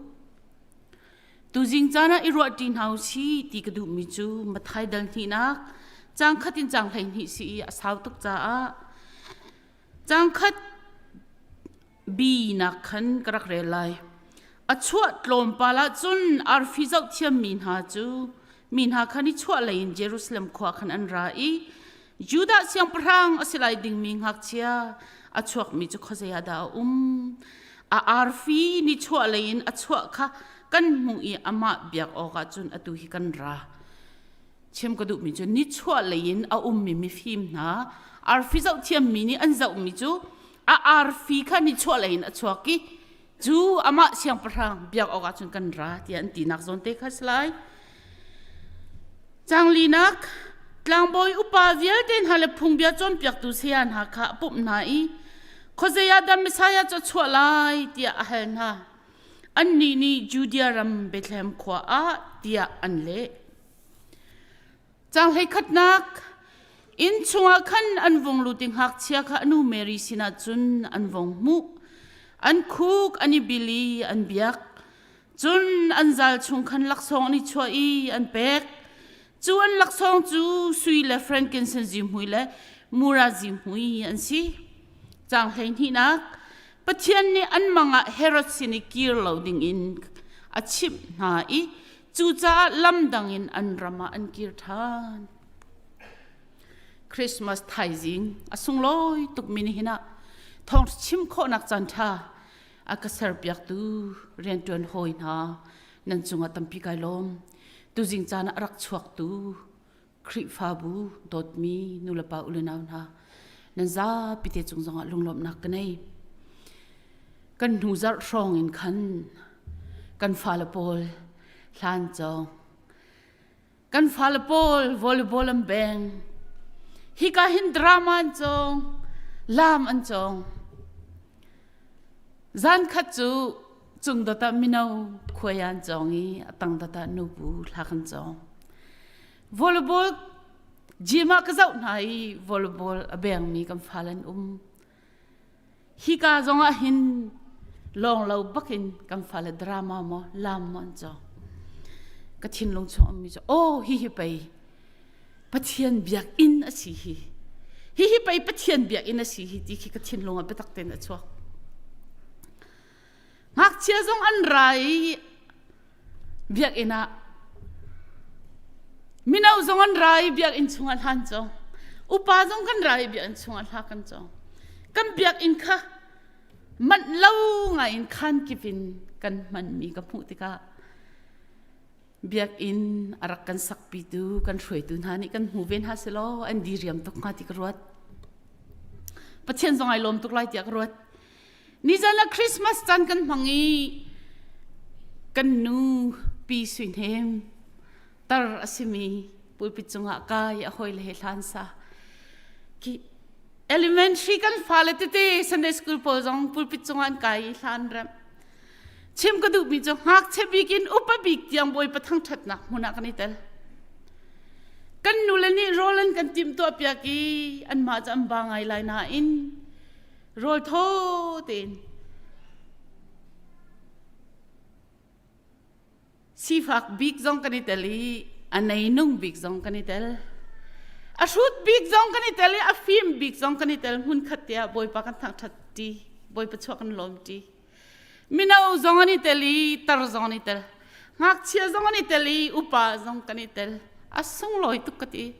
Tuzing caan ah i ruah ṭi hna u si ti ka duhmi cu Mathai dal hnihnak caang khat in caang 12 si i a sau tuk caah caang khat Bi nak khan ka rak rel lai. A chuah tlawmpal ah cun arfi zohthiam mi hna cu mi hna khan i chuah lei in Jerusalem khua khan an ra i Judah siangpahrang a si lai dingmi ngakchia a chuakmi cu khuazei ah dah a um? A arfi ni chuah lei in a chuah kha kan hmuh i amah biak awkah cun atu hi kan ra. Chim ka duhmi cu nichuah lei in a ummi mifim hna arfi zohthiammi nih an zohmi cu a arfi kha nichuah lei in a chuak i cu amah siangpahrang biak awkah cun kan ra tiah an tinak zawn te kha si lai. Canglinak tlangbawi upa vialte hna le phungbia cawnpiaktu saya hna kha a pumh hna i khuazei ah dah Messiah cu a chuah lai tiah a hal hna. Annih nih Judea ram Bethlehem khua ah tiah an leh. Caang hleikhatnak Inn chungah khan an vung lut i ngakchia kha a nu Mary sinah cun an vung hmuh. An khuk an i bil i an biak. Cun an zal chung khan laksawng an i chuah i an pek. Cu an laksawng cu sui le frankincense zihmui le mura zihmui an si. Caang 12nak Pathian nih an mang ah Herod sin i kir lo dingin a chimh hna i cucaah lam dang in an ram ah an kir ṭhan. Christmas thaizing a sunglawi tukmi nihin ah thawng chim khawhnak caan ṭha a ka serpiaktu rianṭuan hawi hna nan cungah tampi kai lawm. Tuzing caan ah a rak chuaktu Khrihfabu dawtmi nulepa ulenau hna nan zapi te cung zongah lunglawmhnak ka nei. Kan hnu zarh hrawng in khan kan fale pawl hlan cawng kan fale pawl volleyball an beng. Hika hin drama an cawng, lam an cawng. Zan khat cu cung dot ah mino khuai an cawng i a tang dot ah nubu hla kan cawng. Volleyball gym ah ka zoh hna i volleyball a bengmi kan fal an um. Hika zong ah hin lawng lo bakin kan fale drama maw lam maw an cawng. Ka thinlung chung ummi cu oh hi hi pei Pathian biakinn a si hi. Hihi pei Pathian biakinn a si hi ti khi ka thinlung ah biatak tein a chuak. Ngakchia zong an ra i biakinn ah mino zong an ra i biakinn chungah hlan cawng. Upa zong kan ra i biakinn chungah hla kan cawng. Kan biakinn kha manh lo ngai in khan kip in kan hmanmi ka hmuh tikah Biakinn a rak kan sakpitu kan hruaitu hna nih kan hmu ve hna selaw an diriam tuk hnga ti ka ruat. Pathian zong ai lawm tuk lai tiah ka ruat. Nizan ah Christmas caan kan hmang i kan nu Pi Sui Hnem tar a simi pulpit cungah kai a hawile he hlan sa. Ki elementary kan fale tete Sunday school pawl zong pulpit cungah an kai i hlan remh. Chim ka duhmi cu ngakchia bik in upa bik tiang Bawipa thangṭhatnak hmun ah kan i tel. Kan nule nih rawl an kan timhtuahpiak i anmah cu an ba ngai lai nain rawl thaw tein sifak bik zong kan i tel i a neinung bik zong kan i tel. A hrut bik zong kan i tel i a fim bik zong kan i tel hmun khat te ah Bawipa kan thangṭhat ṭi, Bawipa chuah kan lawm ṭi. Mino zong an i tel i tar zong an i tel. Ngakchia zong an i tel i upa zong kan i tel. A sunglawi tuk ka ti.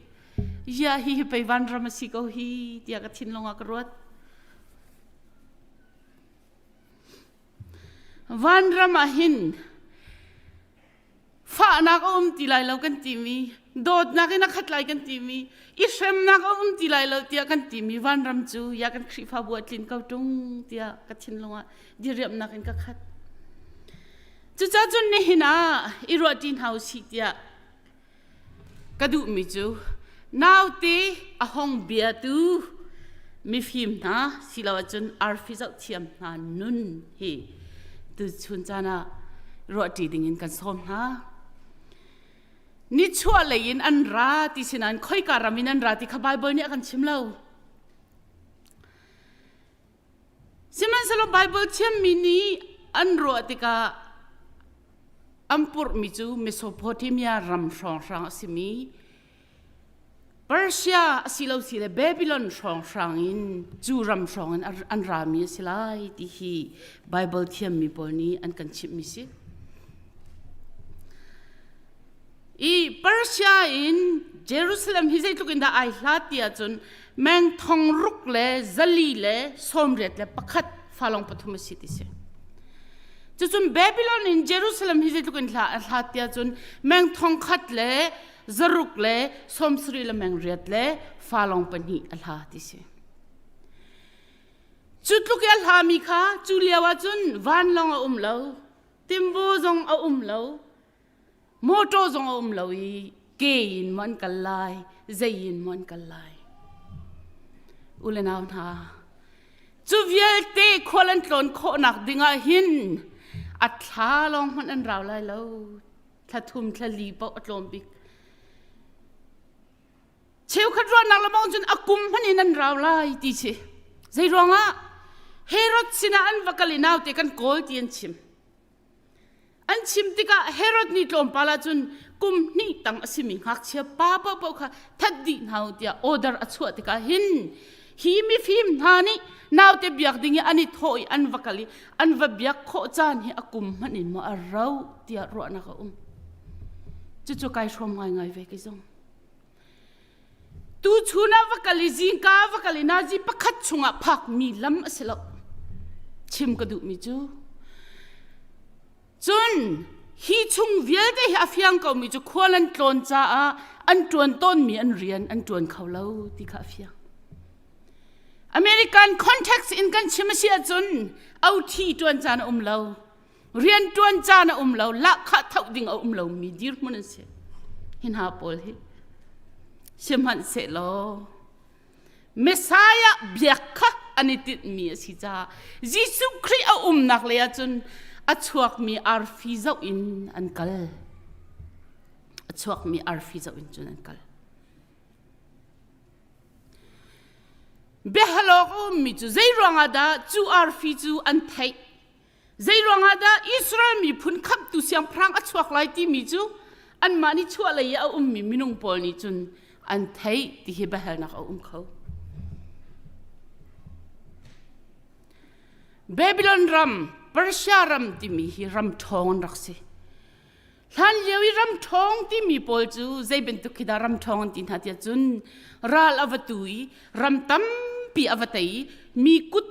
Ya hi hi pei vanram a si ko hi tiah ka thinlung ah ka ruat. Vanram ah hin Fahnak a um ti lai lo kan timi, dawtnak in a khat lai kan timi, i hremnak a um ti lai lo tiah kan timi vanram cu ya kan Khrihfabu a tlin ko ṭung tiah ka thinlung ah diriamhnak in ka khat. Cucaah cun nihin ah i ruahṭi hna u sih tiah ka duhmi cu naute a hong biatu mifim hna silo ahcun arfi zohthiam hna nun hi tuchun caan ah ruahṭi dingin kan sawm hna. Nichuah lei in an ra ti sinain khoika ram in an ra ti kha Baibal nih a kan chim lo. Sihmanhsehlaw Baibal thiammi nih an ruah tikah an purhmi cu Mesopotamia ram hrawnghrang a simi Persia asilo si le Babylon hrawnghrang in cu ram hrawng in an rami a si lai ti hi Bible thiammi pawl nih an kan chimhmi si. I Persia in Jerusalem hi zeitluk in dah ai hlat ti ahcun meng thong ruk le zali le sawmriat le pakhat falong pathum a si ti si. Cucun Babylon in Jerusalem hi zeitluk in hla a hlat ti ahcun meng thong khat le zaruk le sawmsarih le meng riat le falong pahnih a hla ti si. Cu tluk i a hlami kha cu lio ahcun vanlawng a um lo, timbo zong a um lo, Motor zong a um lo i ke in maw an kal lai, zei in maw an kal lai. U le nau hna, cu vialte khual an tlawn khawhnak dingah hin a thla lawng hmanh an rau lai lo. Thla thum, thla li paoh a tlawm bik. Cheukhat ruahnak le bang cun a kum hmanh in an rau lai ti si. Zei ruangah Herod sinah an va kal i naute kan kawl ti an chim. An chim tikah Herod nih tlawmpal ahcun kum hnih tang a simi ngakchia pa paohpaoh kha that dih hna u tiah order a chuah tikah hin hi mifim hna nih naute biak ding i an i thawh i an va kal i an va biak khawh caan hi a kum hmanh in maw a rauh tiah ruahnak a um. Cucu kai hrawm ngaingai ve kei zong. Tuchun ah va kal i zingka ah va kal i nazi pakhat chungah phakmi lam a si lo. Chim ka duhmi cu cun hi chung vialte hi a fiang komi cu khual an tlawn caah an ṭuan tawnmi an rian an ṭuan kho lo ti kha a fiang. American context in kan chim a si ahcun OT ṭuan caan a um lo. Rianṭuan caan a um lo, lahkhah thoh ding a um lomi dirhmun an si. Hi hna pawl hi sihmanhsehlaw. Messiah biak kha an i tinhmi a si caah Jesuh Khrih a umnak lei ahcun a chuakmi arfi zoh in an kal. A chuakmi arfi zoh in cun an kal. Biahalawk a ummi cu zei ruangah dah cu arfi cu an theih? Zei ruangah dah Israel miphun khamhtu siangpahrang a chuak lai timi cu anmah nih chuahlei i a ummi minung pawl nih cun an theih ti hi biahalnak a um kho. Babylon ram, Persia ram timi hi ram ṭhawng an rak si. Hlan lio i ram ṭhawng timi pawl cu zei bantuk khi dah ram ṭhawng an ti hna tiah cun ral a va tu i ram tampi a va tei i mi kut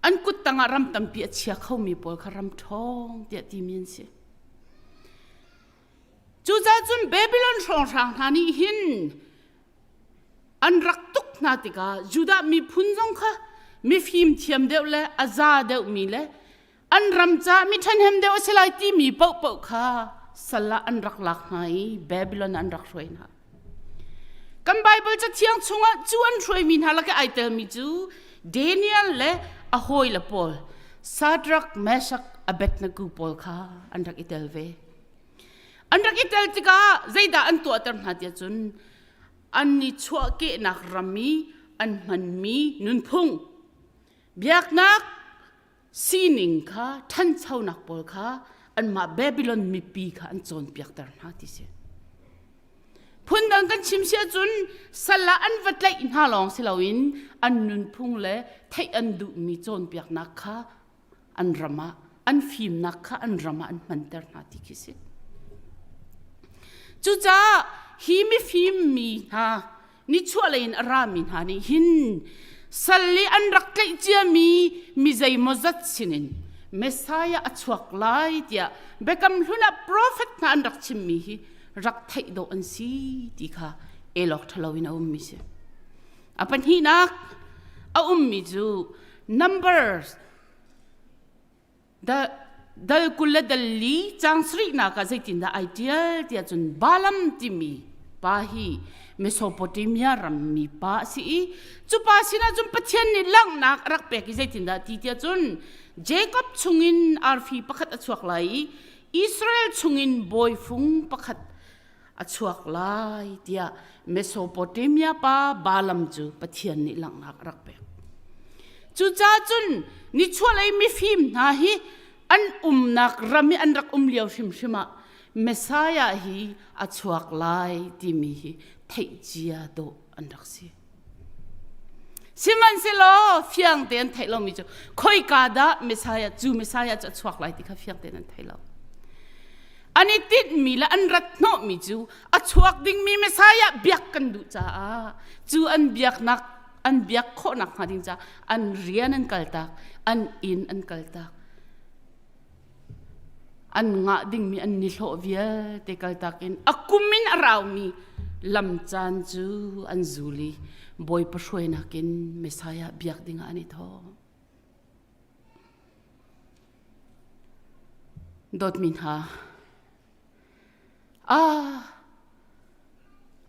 an kut tangah ram tampi a chia khomi pawl kha ram ṭhawng tiah timi an si. Cucaah cun Babylon hrawnghrang hna nih hin an rak tuk hna tikah Judah miphun zong kha mifim thiam deuh le a za deuhmi le an ram caah mi ṭhahnem deuh a si lai timi paohpaoh kha sal ah an rak lak hna i Babylon an rak hruai hna. Kan Baibal cathiang chungah cu an hruaimi hna lak i ai telmi cu Daniel le a hawile pawl Shadrach, Meshach, Abednego pawl kha an rak i tel ve. An rak i tel tikah zeidah an tuahter hna tiah cun an i chuahkehnak ram i an hmanmi nunphung biaknak sining kha ṭhanchonak pawl kha anmah Babylon mipi kha an cawnpiakter hna ti si. Phundang kan chim si ahcun sal ah an va tlaih hna lawng si loin an nunphung le theih an duhmi cawnpiaknak kha an ram ah an fimnak kha an ram ah an hmanter hna ti khi si. Cucaah hi mifim mi hna nichuahlei in a rami hna nih hin sal i an rak tlaih ciami mi zeimawzat sinin Messiah a chuak lai tiah Biakam Hlun ah profet hna an rak chimmi hi rak theih dawh an si ti kha elawk ṭhalo in a ummi si. A pahnihnak a ummi cu Numbers Dal 20 le dal li caang sarihnak ah zeitindah ai ṭial tiah cun Balaam timi pa hi Mesopotamia rammi pa a si i cu pa sinah cun Pathian nih langhnak a rak pek i zeitindah ti tiah cun Jacob chungin arfi pakhat a chuak lai i Israel chungin bawifung pakhat a chuak lai tiah Mesopotamia pa Balaam cu Pathian nih langhnak a rak pek. Cucaah cun nichuahlei mifim hna hi an umnak ram i an rak um lio hrimhrim ah Messiah hi a chuak lai timi hi theih cia dawh an rak si. Sihmanhsehlaw fiang te an theih lomi cu khoika dah Messiah cu Messiah cu a chuak lai ti kha fiang tein an thei lo. An i tinhmi le an rat hnawhmi cu a chuak dingmi Messiah biak kan duh caah cu an biaknak an biak khawhnak hnga ding caah an rian an kaltak, an inn an kaltak. An ngah dingmi an nihlawh vialte kaltak in a kum in a raumi lam caan cu an zul i Bawipa hruainak in Messiah biak dingah an i thawh. Dawtmi hna, ah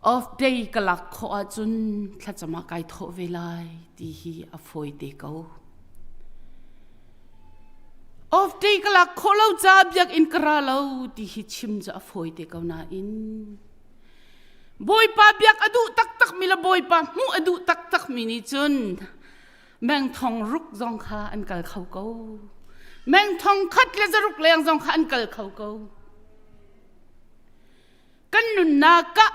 off day ka lak khawh ahcun thlacam ah kai thawh ve lai ti hi a fawi te ko. Off day ka lak khawh lo caah biakinn ka ra lo ti hi chim cu a fawi te ko nain Bawipa biak a duh taktakmi le Bawipa hmuh a duh taktakmi nih cun meng thong ruk zong kha an kal kho ko meng thong khat le zaruk leng zong kha an kal kho ko kan nunnak ah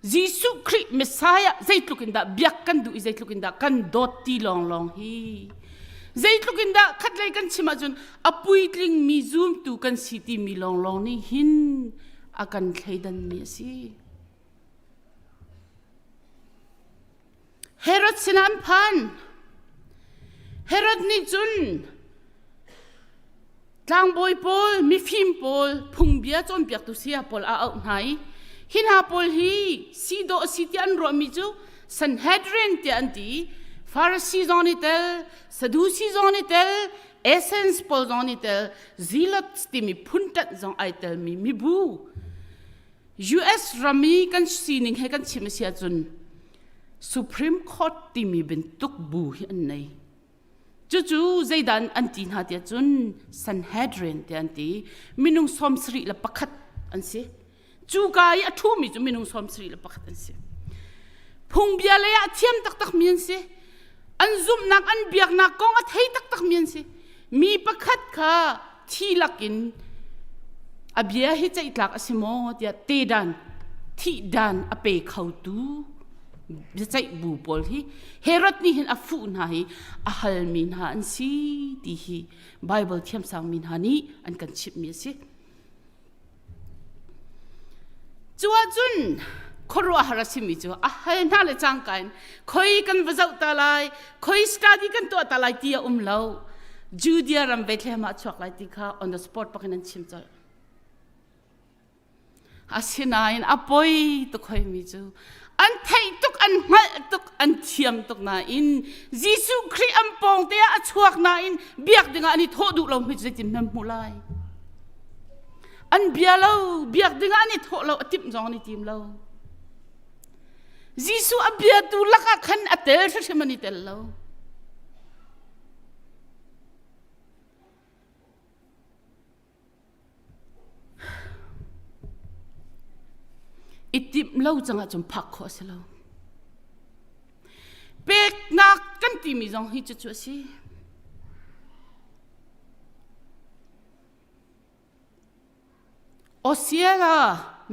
Jesuh Khrih Messiah zeitluk in dah biak kan duh i zeitluk in dah kan dawt ti lawnglawng hi zeitluk in dah khatlei kan chim ahcun a puitling mi zumtu kan si timi lawnglawng nih hin a kan thleidanmi a si. Herod sinah an phan. Herod nih cun tlangbawi pawl, mifim pawl, phungbia cawnpiaktu saya pawl a auh hna i hi hna pawl hi si dawh a si tiah an ruahmi cu Sanhedrin tiah an ti i Pharisee zong nih tel, Sadusi zong nih tel, Essenes pawl zong nih tel, Zealots timi phunṭanh zong ai telmi mibu US ram i kan sining he kan chim a si ahcun. Supreme Court timi bantuk bu hi an nei. Cucu zeidah an ti hna tiah cun Sanhedrin tiah an ti. Minung 71 an si. Cuka i a ṭhumi cu minung 71 an si. Phungbia lei ah thiam taktakmi an si. An zumhnak, an biaknak kong a thei taktakmi an si. Mi pakhat kha thi lakin a bia hi ceihtlak a si maw tiah tedan thihdan a pe khotu biaceih bu pawl hi Herod nih hin a fuh hna hi a halmi hna an si ti hi Bible thiamsang mi hna nih an kan chimhmi a si. Cu ahcun khuaruahhar a simi cu a hal hna le cangka in khoi kan va zoh ta lai, khoi study kan tuah ta lai ti a um lo. Judea ram Bethlehem ah chuak lai ti kha on the spot pakin an chim colh. Asinain a poi tuk hoimi cu an theih tuk, an hngalh tuk, an thiam tuk nain Jesuh Khrih an pawng te ah a chuak nain biak dingah an i thawh duh lo mi cu zeitin nan hmuh lai? An bia lo, biak dingah an i thawh lo, a timh zong an i tim lo. Jesuh a biatu lakah khan a tel hrimhrim an i tel lo. I timh lo cang ahcun phak khawh a si lo. Peknak kan timi zong hi cucu a si. Osiela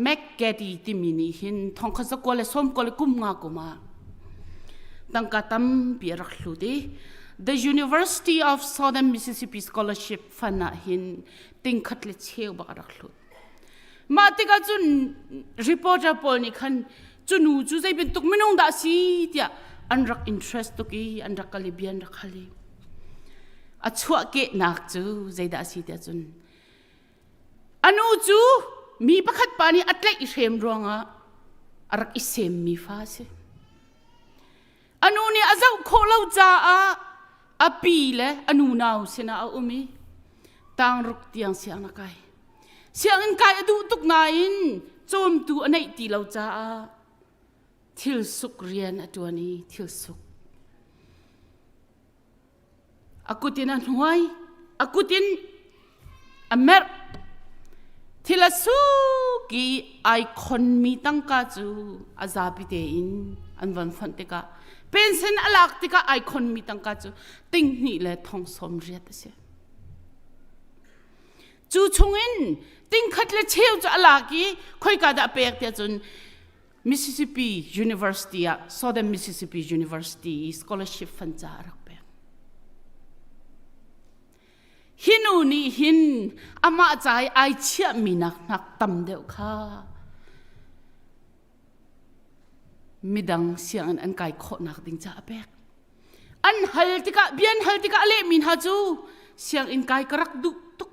McGetty timi nih hin thongkhat zakua le sawmkua le kum nga kum ah tangka tampi a rak hlut i The University of Southern Mississippi Scholarship Fund ah hin tingkhat le cheu bak a rak hlut. Mah tikah cun reporter pawl nih khan cu nu cu zei bantuk minung dah si tiah an rak interest tuk i an rak kal i bia an rak hal i a chuahkehnak cu zeidah a si tiah cun a nu cu mi pakhat pa nih a tlaih i hrem ruangah a rak i semmi fa a si. A nu nih a zoh khawh lo caah a pi le a nu nau sinah a um i tangruk tiang sianginn a kai. Sianginn kai a duh tuk nain cawmtu a neih ti lo caah thil suk rian a ṭuan i thil suk. A kut in a hnuai, a kut in a merh. Thil a suk i ai khonmi tangka cu a zapi tein an von fonh tikah pension a lak tikah ai khonmi tangka cu tinghnih le thong sawm riat a si. Cu chungin tingkhat le cheu cu a lak i khoika dah a pek tiah cun Mississippi University ah Southern Mississippi University i scholarship fund ca a rak pek. Hi nu nih hin amah ca i ai chiahmi nak hnak tam deuh kha midang sianginn an kai khawhnak ding ca a pek. An hal tikah bia an hal tikah a lehmi hna cu sianginn kai ka rak duh tuk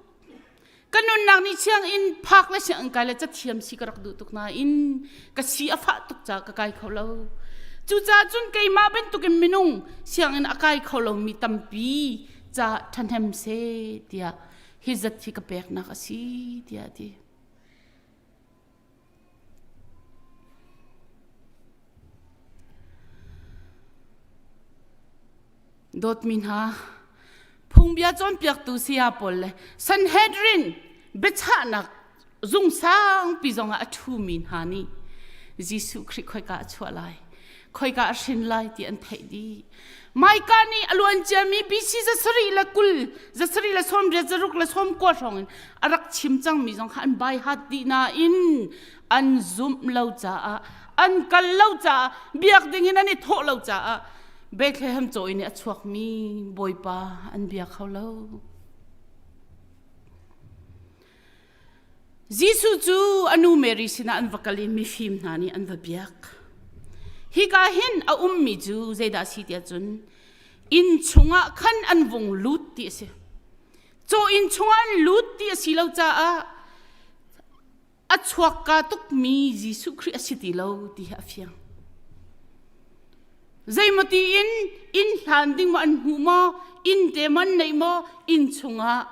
Ka nunnak nih sianginn phak le sianginn kai le cathiam si ka rak duh tuk nain ka si a fah tuk caah ka kai kho lo. Cucaah cun keimah bantukin minung sianginn a kai kho lomi tampi ca ṭhahnem seh tiah hi zat hi ka peknak a si tiah a ti. Dawtmi hna, phungbia cawnpiaktu saya pawl le Sanhedrin biachahnak zung sangpi zongah a ṭhumi hna nih Jesuh Khrih khoika a chuah lai, khoika a hrin lai ti an theih dih. Maika nih a luan ciami BC zasarih le 20 zasarih le 80 zaruk le 90 hrawng in a rak chim cangmi zong kha an bai hat dih nain an zumh lo caah an kal lo caah biak ding in an i thawh lo caah Bethlehem caw in a chuakmi Bawipa an bia kho lo. Jesuh cu a nu Mary sinah an va kal i mifim hna nih an va biak. Hika hin a ummi cu zeidah a si tiah cun inn chungah khan an vung lut ti a si. Caw inn chungah an lut ti a si lo caah a chuakka tukmi Jesuh Khrih a si ti lo ti hi a fiang. Zeimawti in inn hlan ding maw an hmuh maw, inn te maw an neih maw, inn chungah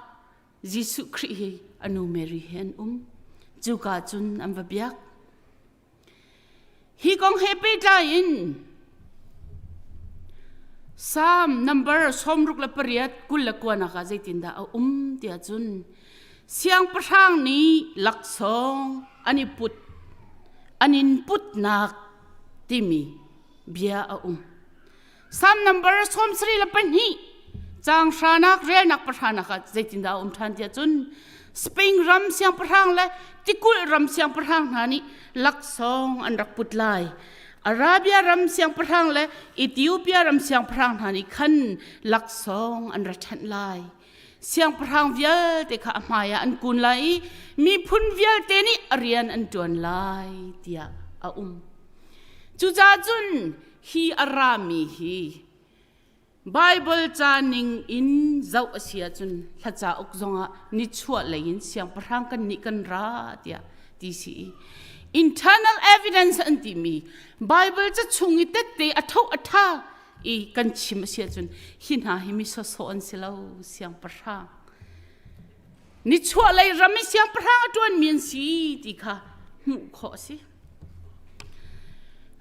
Jesuh Khrih hi a nu Mary he an um. Cuka cun an va biak. Hi kong he pehtlai in. Psalm number 68 29 ah zeitindah a um tiah cun siangpahrang nih laksawng an i put an in putnak timi bia a um. Psalm number 72 caang hranak relnak pahranak ah zeitindah a um ṭhan tiah cun Spain ram siangpahrang le tikulh ram siangpahrang hna nih laksawng an rak put lai. Arabia ram siangpahrang le Ethiopia ram siangpahrang hna nih khan laksawng an ra ṭhenh lai. Siangpahrang vialte kha a hmaiah an kun lai i miphun vialte nih a rian an ṭuan lai tiah a um. Cucaah cun hi a rami hi Baibal ca ning in zoh a si ahcun hla cauk zongah nichuah lei in siangpahrang kan nih kan ra tiah ti si i internal evidence an timi Baibal ca chung i tette a tho a tha i kan chim a si ahcun hi hna hi mi sawsawh an si lo siangpahrang nichuah lei ram i siangpahrang a ṭuanmi an si ti kha hmuh khawh a si.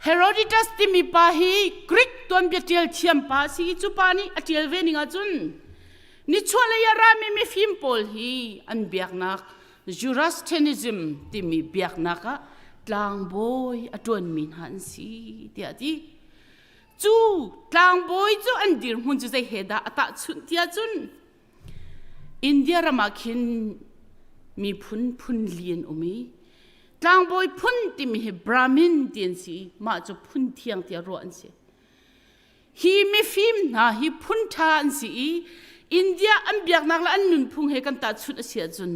Herodotus timi pa hi Greek tuanbia ṭial thiam pa a si i cu pa nih a ṭial ve ning ahcun nichuah lei ah rami mifim pawl hi an biaknak Zoroastrianism timi biaknak ah tlangbawi a ṭuanmi hna an si tiah a ti. Cu tlangbawi cu an dirhmun cu zei he dah a tahchunh tiah cun India ram ah khin miphun phun li an um i tlangbawi phun timi hi Brahmin ti an si i mah cu phun thiang tiah ruah an si. Hi mifim hna hi phun ṭha an si i India an biaknak le an nunphung he kan tahchunh a si ahcun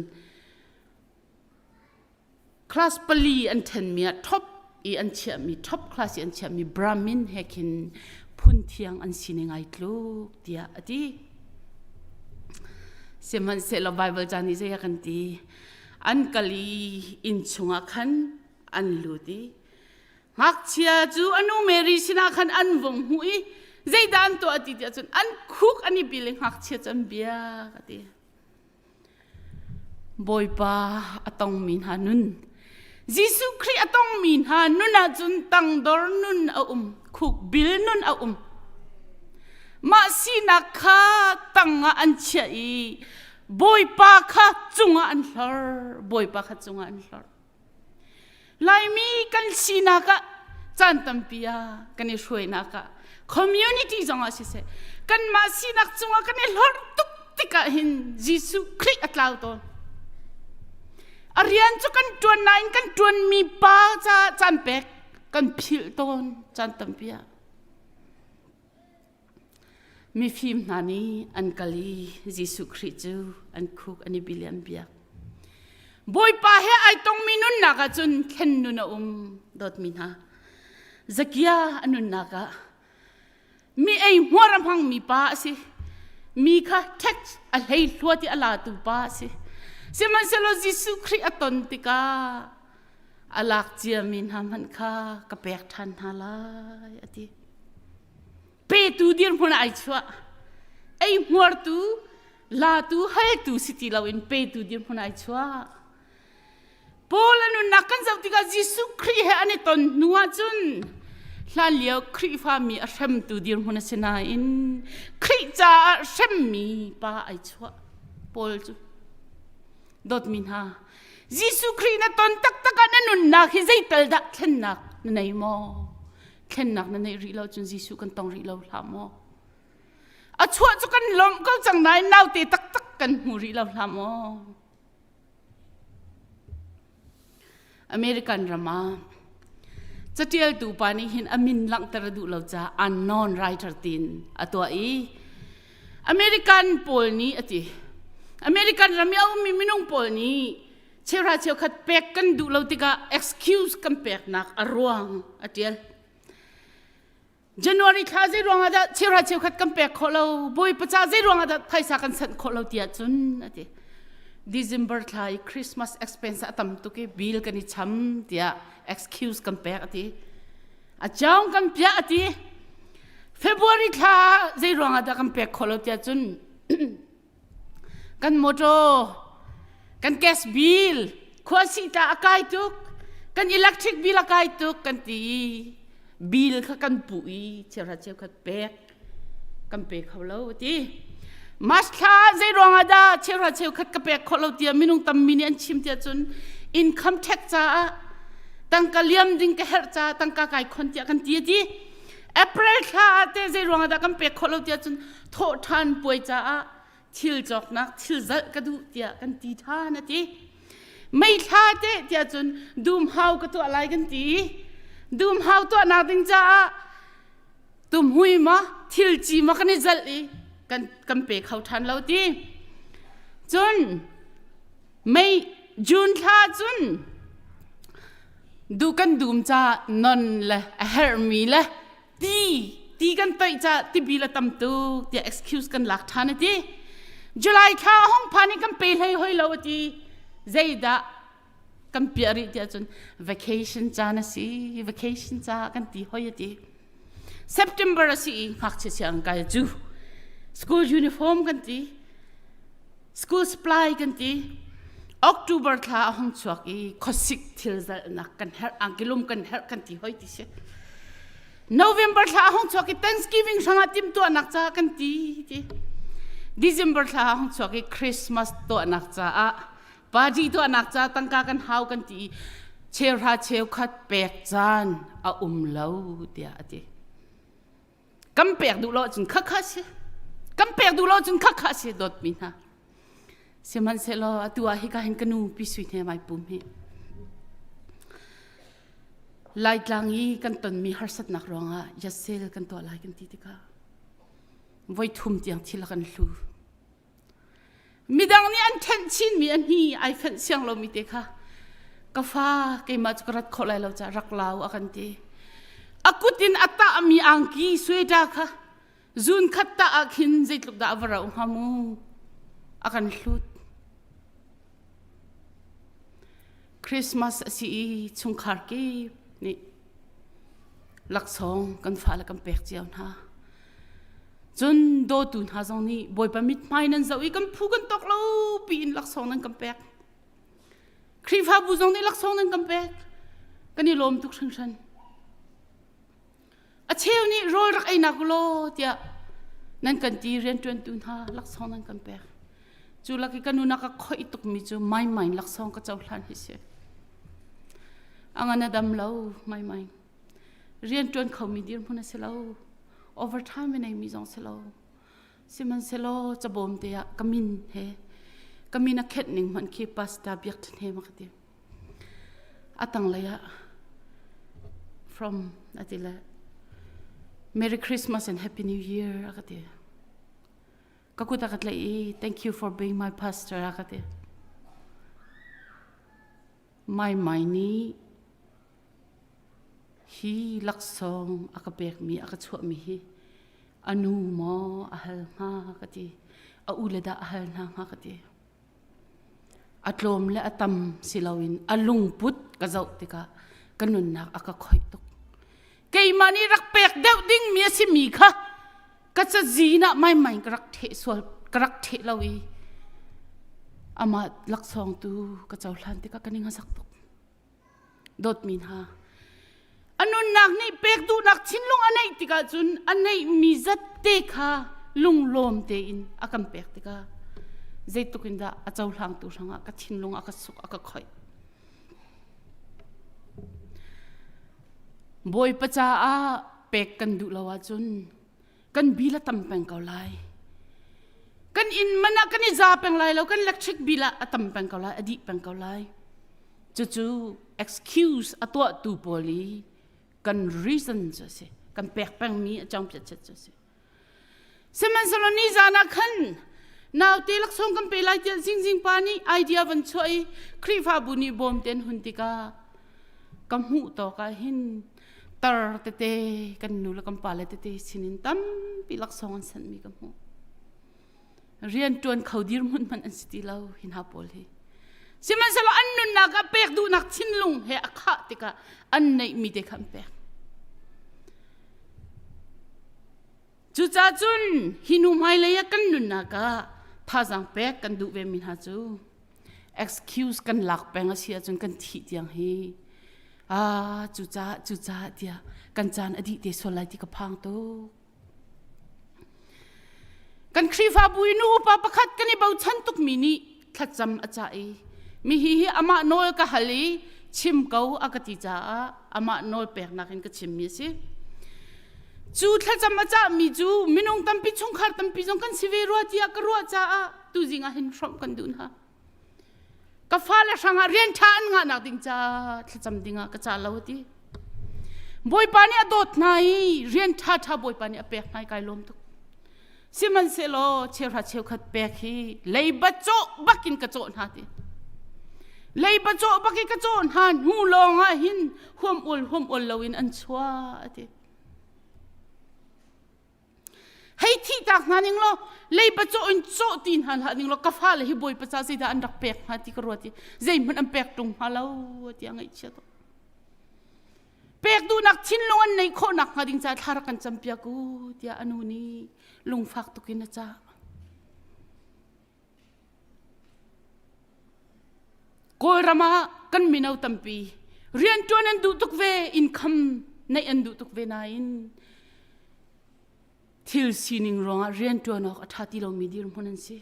Class pali an ṭhenmi ah top i an chiahmi top class i an chiahmi Brahmin he khin phun thiang an sining ai tluk tiah a ti. Sihmanhsehlaw Bible ca nih zei a kan ti? An kal i inn chungah khan an lut i ngakchia cu a nu Mary sinah khan an vung hmuh i zeidah an tuah ti tiah cun an khuk an i bil i ngakchia cu an biak a ti. Bawipa a tongmi hna nun Jesuh Khrih a tongmi hna nun ahcun tangdor nun a um khukbil nun a um mah sinak kha tangah an chiah i Bawipa kha cungah an hlor Bawipa kha cungah an hlor Laimi kan sinak ah caan tampi ah kan i hruainak ah community zong ah siseh kanmah sinak cungah kan i hlorh tuk tikah hin Jesuh Khrih a tlau tawn. A rian cu kan ṭuan nain kan ṭuanmi pa ca caan pek kan philh tawn caan tampi ah. Mifim hna nih an kal i Jesuh Khrih cu an khuk an i bil i an biak. Bawipa he ai tongmi nunnak ah cun thlen nun a um dawtmi hna. Zakia a nunnak ah mi ei hmuar a hmangmi pa a si. Mi kha tax a hlei hluat i a latu pa a si. Sihmanhsehlaw Jesuh Khrih a ton tikah a lak ciami hna hmanh kha ka pek ṭhan hna lai a ti. Petu dirhmun ah ai chuah. Ei hmuartu, latu, haltu si ti loin petu dirhmun ah ai chuah. Paul a nunnak kan zoh tikah Jesuh Khrih he an i ton hnu ahcun hlanlio Khrihfa mi a hremtu dirhmun a si nain Khrih caah hremmi pa ai chuah Paul cu. Dawtmi hna, Jesuh Khrih na ton taktak ah na nunnak hi zeital dah thlennak na nei maw? Thlennak na neih rih lo cun Jesuh kan tong rih lo hlah maw? A chuah cu kan lawmh ko cang nain naute taktak kan hmu rih lo hlah maw? American ram ah catialtu pa nih hin a min langhter a duh lo caah unknown writer tiin a tuah i American pawl nih a ti American ram i a ummi minung pawl nih cheuhra cheukhat pek kan duh lo tikah excuse kan peknak a ruang a tial January thla zei ruangah dah cheuhra cheukhat kan pek khawh lo Bawipa ca zei ruangah dah phaisa kan sanh khawh lo tiah cun a ti December thla i Christmas expense a tam tuk i bill kan i cham tiah excuse kan pek a ti a chaung kan piah a ti February thla zei ruangah dah kan pek khawh lo tiah cun kan motor kan gas bill khuasih tla a kai tuk kan electric bill a kai tuk kan ti i bill kha kan puh i cheuhra cheukhat pek. Kan pe kho lo ti. March thla zei ruangah dah cheuhra cheukhat ka pek khawh lo tiah minung tammi nih an chim tiah cun income tax caah tangka liam ding ka herh caah tangka kai khon tiah kan ti ti. April thla ah te zei ruangah dah kan pek khawh lo tiah cun thawh ṭhan puai caah thil cawknak thil zalh ka duh tiah kan ti ṭhan a ti. Mei thla te tiah cun dum hau ka tuah lai kan ti. Dum hau tuahnak ding caah tumhui ma thil ci ma kan i zalh i kan kan pe kho ṭhan lo ti. Cun May June thla cun du kan dum ca non le a herhmi le ti ti kan toih ca tibi la tam tuk tiah excuse kan lak ṭhan a ti. July thla a hong phan i kan pe hlei hoi lo a ti. Zeidah kan piah rih tiah cun vacation caan a si vacation ca kan ti hoi a ti. September a si i ngakchia siang kai cu school uniform kan ti. School supply kan ti. October thla a hung chuak i khuasik thil zalhnak kan herh angkilum kan herh kan ti hoi ti si. November thla a hung chuak i Thanksgiving hrangah timhtuahnak ca kan ti ti. December thla a hung chuak i Christmas tuahnak caah party tuahnak ca tangka kan hau kan ti i cheuhra cheukhat pek caan a um lo tiah a ti. Kan pek duh lo ahcun khakha si. Kan pek duh lo ahcun khakha si dawtmi hna. Sihmanhsehlaw atu ah hika hin ka nu pi sui hne mai pum hi. Laitlang i kan tonmi harsatnak ruangah yasel kan tuah lai kan ti tikah voi thum tiang thil a kan hlu. Midang nih an ṭhenh chinmi a hni ai fenh siang lomi te kha ka fa keimah cu ka rat khawh lai lo caah rak lau a kan ti. A kut in a tahmi angki sweater kha zun khat tah ah khin zeitluk dah a va rauh hnga mu a kan hlut. Christmas a si i chungkhar kip nih laksawng kan fale kan pek cio hna. Cun dawtu hna zong nih Bawipa mithmai nan zoh i kan phu kan tawk lo piin laksawng nan kan pek. Khrihfabu zong nih laksawng nan kan pek. Kan i lawm tuk hringhran. A cheu nih rawl rak ei nak law tiah nan kan ti rianṭuantu hna laksawng nan kan pek. Cu lak i ka nu nak a khoih tukmi cu mai mai laksawng ka cohlan hi si. A ngan a dam lo mai mai. Rianṭuan khomi dirhmun a si lo. Overtime a neimi zong si lo. Sihmanhsehlaw cabawm te ah ka min he ka min a khenh ning hmanh khi pastor biak ṭhen he ma ka ti. A tanglei ah from a ti le Merry Christmas and Happy New Year a ka ti. Ka kut a ka tlaih i thank you for being my pastor a ka ti. Mai mai nih Hi laksawng a ka pekmi a ka chuahmi hi a nu maw a hal hnga ka ti a u le dah a hal hna hnga ka ti a tlawm le a tam si loin a lungput ka zoh tikah ka nunnak a ka khoih tuk keimah nih rak pek deuh dingmi a simi kha ka cazin ah maimai ka rak ṭheh sual ka rak ṭheh lo i amah laksawng tu ka cohlan tikah ka ning a sak tuk Dawtmi hna, a nunnak nih pek duhnak thinlung a neih tikah cun a neihmi zatte kha lunglawm tein a kan pek tikah zeitluk in dah a cohlangtu hrangah ka thinlung a ka suk a ka khoih. Bawipa caah pek kan duh lo ahcun kan bill a tam peng ko lai. Kan inn man ah kan i za peng lai lo, kan electric bill ah a tam peng ko lai, a dih peng ko lai. Cucu excuse a tuahtu pawl i kan reason cu a si. Kan pek pengmi a cong piat cu a si. Sihmanhsehlaw ni zan ah khan naute laksawng kan pe lai tiah zingzing pa nih idea van chuah i Khrihfabu nih bawm te an hun tikah ka hmuh tawk ah hin tar tete kan nu le kan pa le tete sinin tampi laksawng an sanhmi ka hmuh. Rian ṭuan kho dirhmun hmanh an si ti lo hi hna pawl hi. Sihmanhsehlaw an nunnak ah pek duhnak thinlung he a khah tikah an neihmi te kha an pek. Cucaah cun hi hnu hmailei ah kan nunnak ah thazaang pek kan duh ve mi hna cu excuse kan lak peng a si ahcun kan thih tiang hi ah cucaah cucaah tiah kan caan a dih te sual lai ti ka phang tuk. Kan Khrihfabu i nu upa pakhat kan i bochan tukmi nih thlacam a cah i mi hi hi amah nawl ka hal i chim ko a ka ti caah amah nawl peknak in ka chimmi a si. Cu thlacam a cahmi cu minung tampi chungkhar tampi zong kan si ve rua tiah ka ruah caah tuzing ah hin hrawmh kan duh hna. Ka fale hrangah rian ṭha an ngahnak ding ca thlacam dingah ka ca lo a ti. Bawipa nih a dawt hna i rian ṭha ṭha Bawipa nih a pek hna i kai lawm tuk. Sihmanhsehlaw cheuhra cheukhat pek hi leiba cawh bakin ka cawh hna ti. Leiba cawh bak i ka cawh hna hnu lawng ah hin huam ul huam ul loin an chuah a ti. Hei thih tak hna ning law leiba cawh in cawh ti hna hlah ning law ka fale hi Bawipa ca zeidah an rak pek hnga ti ka ruat i zeihmanh an pek ṭung hnga lo tiah ngaihchia tuk. Pek duhnak thinlung an neih khawh nakhnga ding caah thla rak kan campiak u tiah a nu nih lungfak tuk in a cah. Kawlram ah kan mino tampi rianṭuan an duh tuk ve, income neih an duh tuk ve nain thil sining ruangah rianṭuan awk a ṭha ti lomi dirhmun an si.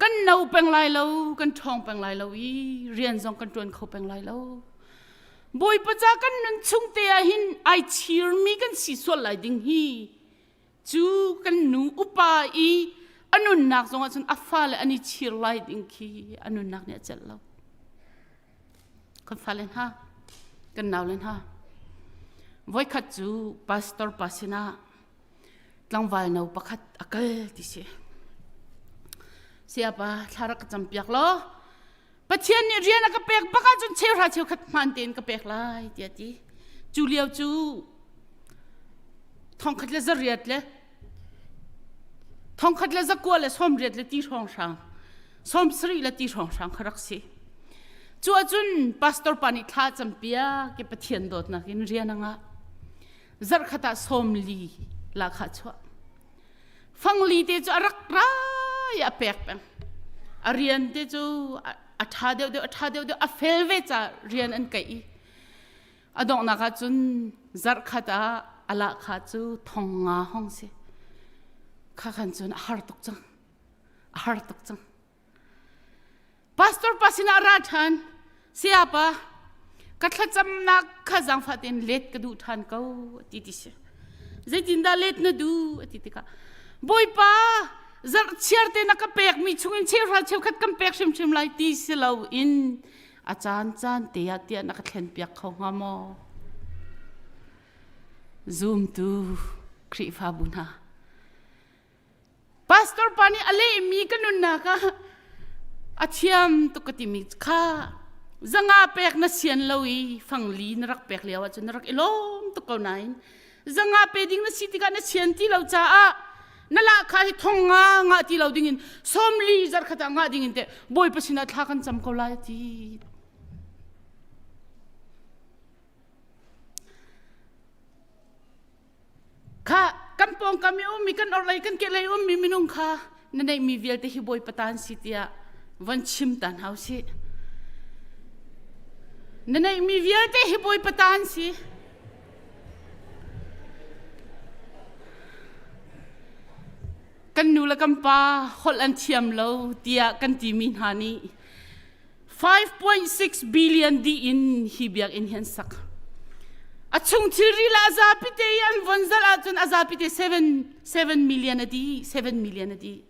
Kan no peng lai lo, kan ṭhawng peng lai lo i rian zong kan ṭuan kho peng lai lo. Bawipa ca kan nun chung te ah hin ai chirmi kan si sual lai ding hi cu kan nu upa i a nunnak zongah cun a fale an i chir lai ding khi a nunnak nih a celh lo. Kan fale hna, kan naule hna, voikhat cu pastor pa sinah tlangval no pakhat a kal ti si. Sayapa thla rak ka campiak law Pathian nih rian a ka pek bak ahcun cheuhra cheukhat hmaan tein ka pek lai tiah ti. Cu lio cu thongkhat le zariat le thongkhat le zakua le sawmriat le ti hrawng hrang sawmsarih le ti hrawng hrang kha rak si. Cu ahcun pastor pa nih thla campiak i Pathian dawtnak in rian a ngah. Zarhkhat ah sawmli lahkhah chuah. Fangli te cu a rak ra i a pek peng. A rian te cu a ṭha deuhdeuh a ṭha deuhdeuh a fel ve ca rian an kaih i a donghnak ah cun zarhkhat ah a lahkhah cu thong nga hong si. Kha khan cun a har tuk cang. A har tuk cang. Pastor pa sinah ra ṭhan. Sayapa, ka thlacamnak kha zaangfah tein let ka duh ṭhan ko, a ti ti si. Zeitindah let na duh, a ti tikah, Bawipa, zarh chiar te na ka pekmi chungin cheuhra cheukhat kan pek hrimhrim lai ti si loin a caan caan te ah tiah na ka thlenpiak kho hnga maw? Zumtu Khrihfabu hna, Pastor pa nih a lehmi ka nunnak ah a thiam tuk ka timi kha zanga pek na sian lo i fangli na rak pek lio ahcun na rak i lawm tuk ko nain zanga pe ding na si tikah na sian ti lo caah na lahkhah hi thong nga ngah ti lo dingin sawmli zarkhat ah ngah dingin teh Bawipa sinah thla kan cam ko lai ti. Kha kan pawngkam i ummi kan orhlei kan kehlei ummi minung kha na neihmi vialte hi Bawipa ta an si tiah von chim ta hna usih. Na neihmi vialte hi Bawipa ta an si. Kan nu le kan pa holh an thiam lo tiah kan timi hna nih 5.6 billion dih in hi biakinn hi an sak. A chung thilri le a zapi te i an von zalh ahcun a zapi te 7, 7 million a dih, 7 million a dih.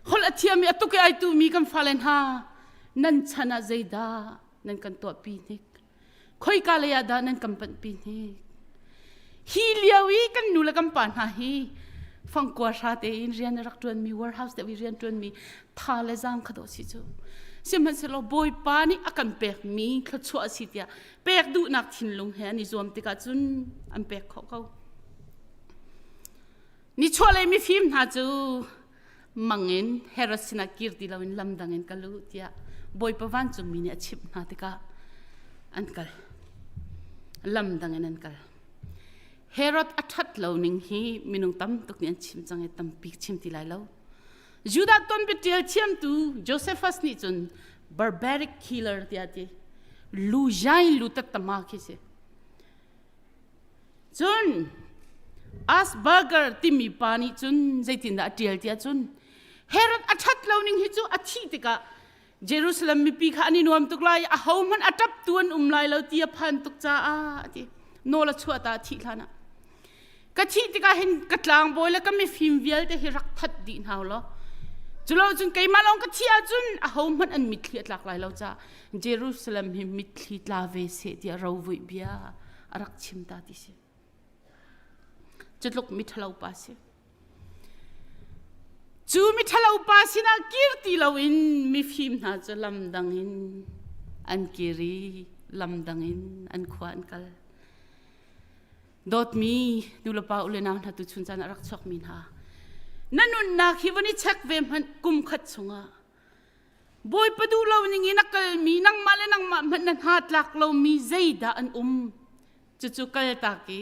Holh a thiam i a tuk i ai tumi kan fale hna, nan chan ah zeidah nan kan tuahpi hnik? Khoika lei ah dah nan kan panhpi hnik? Hi lio i kan nu le kan pa hna hi fangkua hra tein rian a rak ṭuanmi warehouse deuh i rian ṭuanmi tha le zaang kha dawh si cu. Sihmanhsehlaw Bawipa nih a kan pekmi thluachuah a si tiah pek duhnak thinlung he an i zuam tikah cun an pek khawh ko. Nichuahlei mifim hna cu mang in Herod sinah kir ti loin lam dang in kal u tiah Bawipa vancungmi nih a chimh hna tikah an kal. Lam dang in an kal. Herod a ṭhat lo ning hi minung tam tuk nih an chim cang i tampi chim ti lai lo. Judah tuanbia ṭial thiamtu Josephus nih cun barbaric killer tiah a ti. Lu jai lu tattama khi si. Cun. Asperger timi pa nih cun zeitindah a ṭial tiah cun Herod a ṭhat lo ning hi cu a thih tikah Jerusalem mipi kha an i nuam tuk lai a hohmanh a ṭap tu an um lai lo ti a phan tuk caah a ti. Nawl a chuah ta a thih hlan ah. Ka thih tikah hin ka tlangbawi le ka mifim vialte hi rak that dih hna law culo cun keimah lawng ka thih ahcun a hohmanh an mitthli a tlak lai lo caah Jerusalem hi mitthli tla ve seh tiah rovuih bia a rak chim ta ti si. Cutluk miṭhalo pa si. Cu miṭhalo pa sinah kir ti loin mifim hna cu lam dang in an kir i lam dang in an khua an kal. Dawtmi nulepa u le nau hna tuchun caan ah rak chuakmi hna, na nunnak hi von i check ve hmanh kum khat chungah Bawipa duh lo ning in a kalmi nangmah le nangmah hmanh na hna tlak lomi zeidah an um? Cucu kaltak i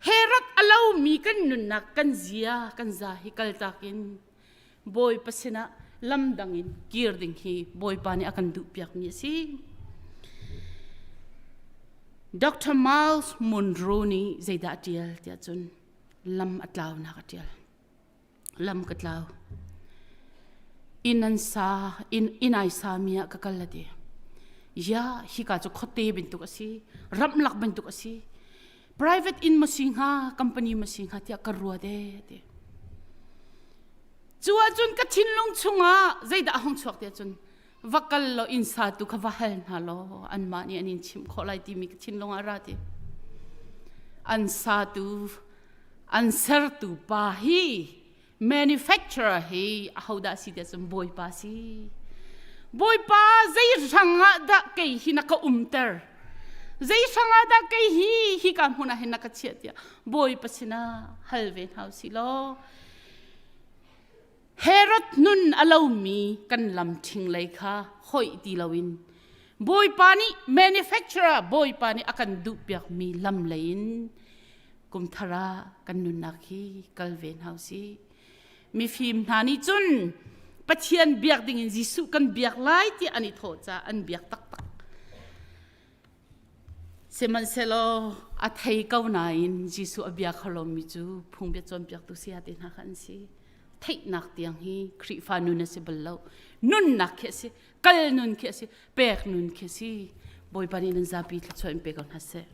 Herod a lomi kan nunnak kan zia kan za hi kaltak in Bawipa sinah lam dang in kir ding hi Bawipa nih a kan duhpiakmi a si. Dr. Miles Monroe nih zeidah a ṭial tiah cun lam a tlaunak a ṭial. Lam ka tlau. Inn an sa, inn, inn ai sa mi ah ka kal a ti. Ya, hika cu khuate bantuk a si, ramlak bantuk a si. Private inn ma si hnga, company ma si hnga tiah ka ruat e ti. Cu ahcun ka thinlung chungah zeidah a hung chuak tiah cun va kal law inn satu kha va hal hna law anmah nih an in chimh khawh lai timi ka thinlung ah a ra ti. An satu an sertu pa hi manufacturer hi ahodah si tiah cun Bawipa si. Bawipa zei hrang ah dah kei hi na ka umter? Zei hrang ah dah kei hi hika hmun ah hin na ka chiah tiah Bawipa sinah hal ve hna usih law Herod nun a lomi kan lam ṭhing lei kha hoih ti loin Bawipa nih manufacturer Bawipa nih a kan duhpiakmi lam lei in kum thar ah kan nunnak hi kal ve hna usih. Mifim hna nih cun Pathian biak dingin Jesuh kan biak lai tiah an i thawh caah an biak taktak. Sihmanhsehlaw a thei ko nain Jesuh a bia kho lomi cu phungbia cawnpiaktu saya te hna kha an si. Theihnak tiang hi Khrihfa nun a si bal lo. Nunnak khi a si, kal nun khi a si, pek nun khi a si. Bawipa nih nan zapi thluachuah in pe ko hna seh.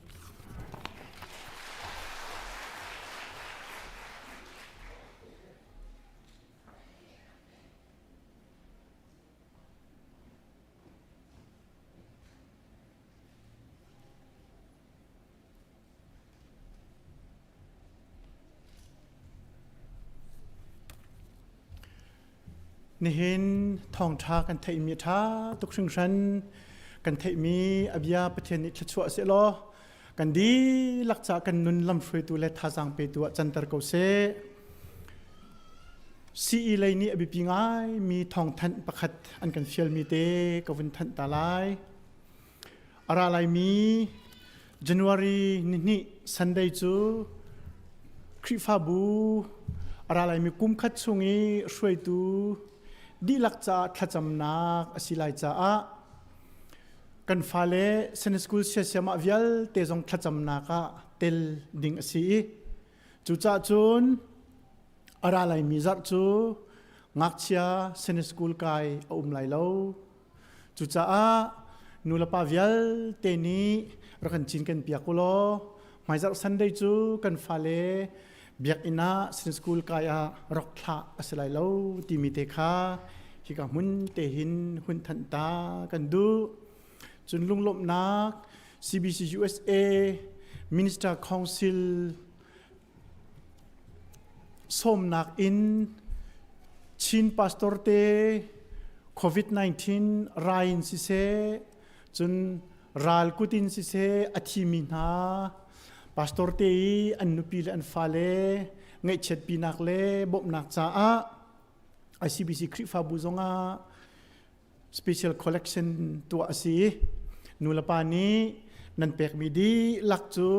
Nihin thawngṭha kan theihmi a ṭha tuk hringhran. Kan theihmi a bia Pathian nih thluachuah sehlaw kan dihlak caah kan nun lamhruaitu le thazaang petu ah canter ko seh. CE lei nih a biapi ngaimi thawngthanh pakhat an kan fialmi te ka vun thanh ta lai. A ra laimi January nihnih Sunday cu Khrihfabu a ra laimi kum khat chung i hruaitu dihlak caah thlacamnak a si lai caah kan fale Sunday School siasiamah vialte zong thlacamnak ah tel ding a si i cucaah cun A ra laimi zarh cu ngakchia Sunday school kai a um lai lo. Cucaah nulepa vialte nih rak kan cinken piak u law hmaizarh Sunday cu kan fale biakinn ah Sunday school kai ah rak thlah a si lai lo timi te kha hika hmun te hin hun thanh ta kan duh. Cun lunglawmhnak CBC USA Minister Council Sawmnak in Chin pastor te COVID-19 rai in siseh, cun ral kut in siseh a thimi hna pastor te i an nupi le an fale ngaihchiatpinak le bawmhnak caah ICBC Khrihfabu zongah special collection tuah a si i nulepa nih nan pekmi dihlak cu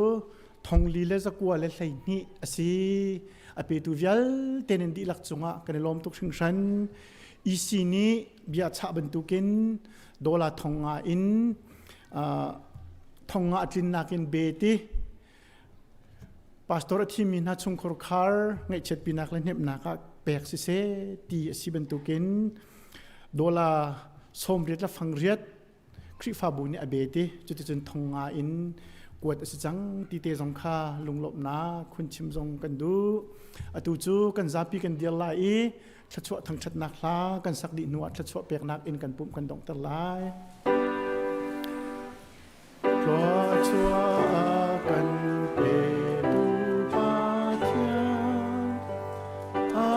thongli le zakua le 12 a si. A petu vialte nan dihlak cungah kan i lawm tuk hringhran. EC nih bia chah bantukin dola thonga in thonga a tlinnak in beti. Pastor a thimi hna chungkhar khar ngaihchiat pinak le hnemhnak ah pek siseh ti a si bantukin dola 80 le fang riat Khrihfabu nih a bete cuticun thong nga in kuat a si cang ti te zong kha lunglawmhnak khun chim zong kan duh. Atu cu kan zapi kan dir lai i thluachuah thangṭhatnak hla kan sak dih hnu ah thluachuah peknak in kan pumh kan donghter lai. Thluachuah kan petu Pathian, a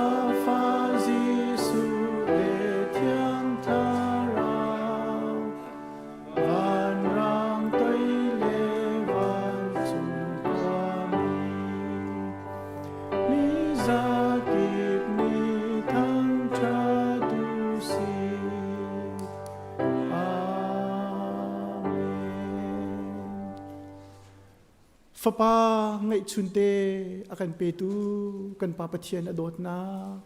Fa Jesuh le Thiang Thlarau, vanrang toi le vancung khuami, mi zakip nih thangṭhat u sih. Fapa ngeihchunte a kan petu kan Pa Pathian a dawtnak.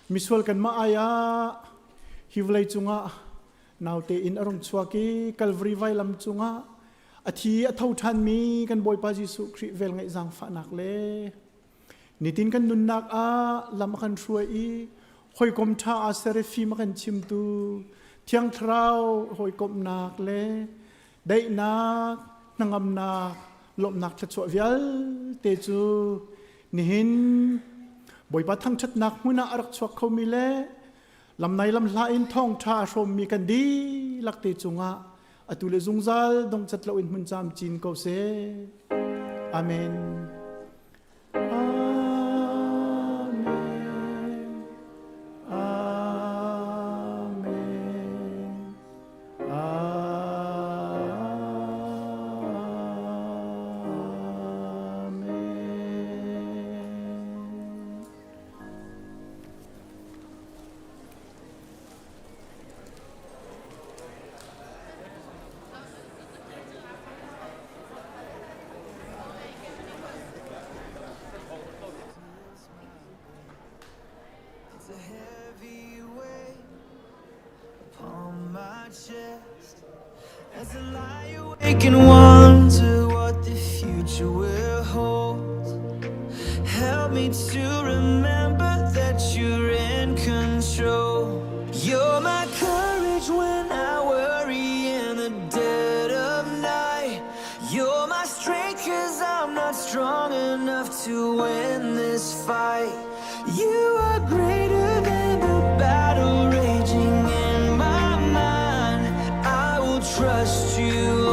Misual kanmah ai ah hi vawlei cungah naute in a rung chuak i Calvary vailam cungah a thi a tho ṭhanmi kan Bawipa Jesuh Khrih velngeih zaangfahnak le Nitin kan nunnak ah lam a kan hruai i hawikom ṭha aa ser i fim a kan chimtu Thiang Thlarau hawikomhnak le daihnak, hnangamnak, lawmhnak thluachuah vialte cu nihin Bawipa thangṭhatnak hmun ah a rak chuak khomi le lamnai lamhla in thawngṭha a hrawmmi kan dihlak te cungah atu le zungzal dongcat loin hmun camcin ko seh. Amen. It's a heavy weight upon my chest As I lie awake and wonder what the future will hold Help me to remember that you're in control You're my courage when I worry in the dead of night You're my strength cause I'm not strong enough to win this fight You are greater than the battle raging in my mind I will trust you.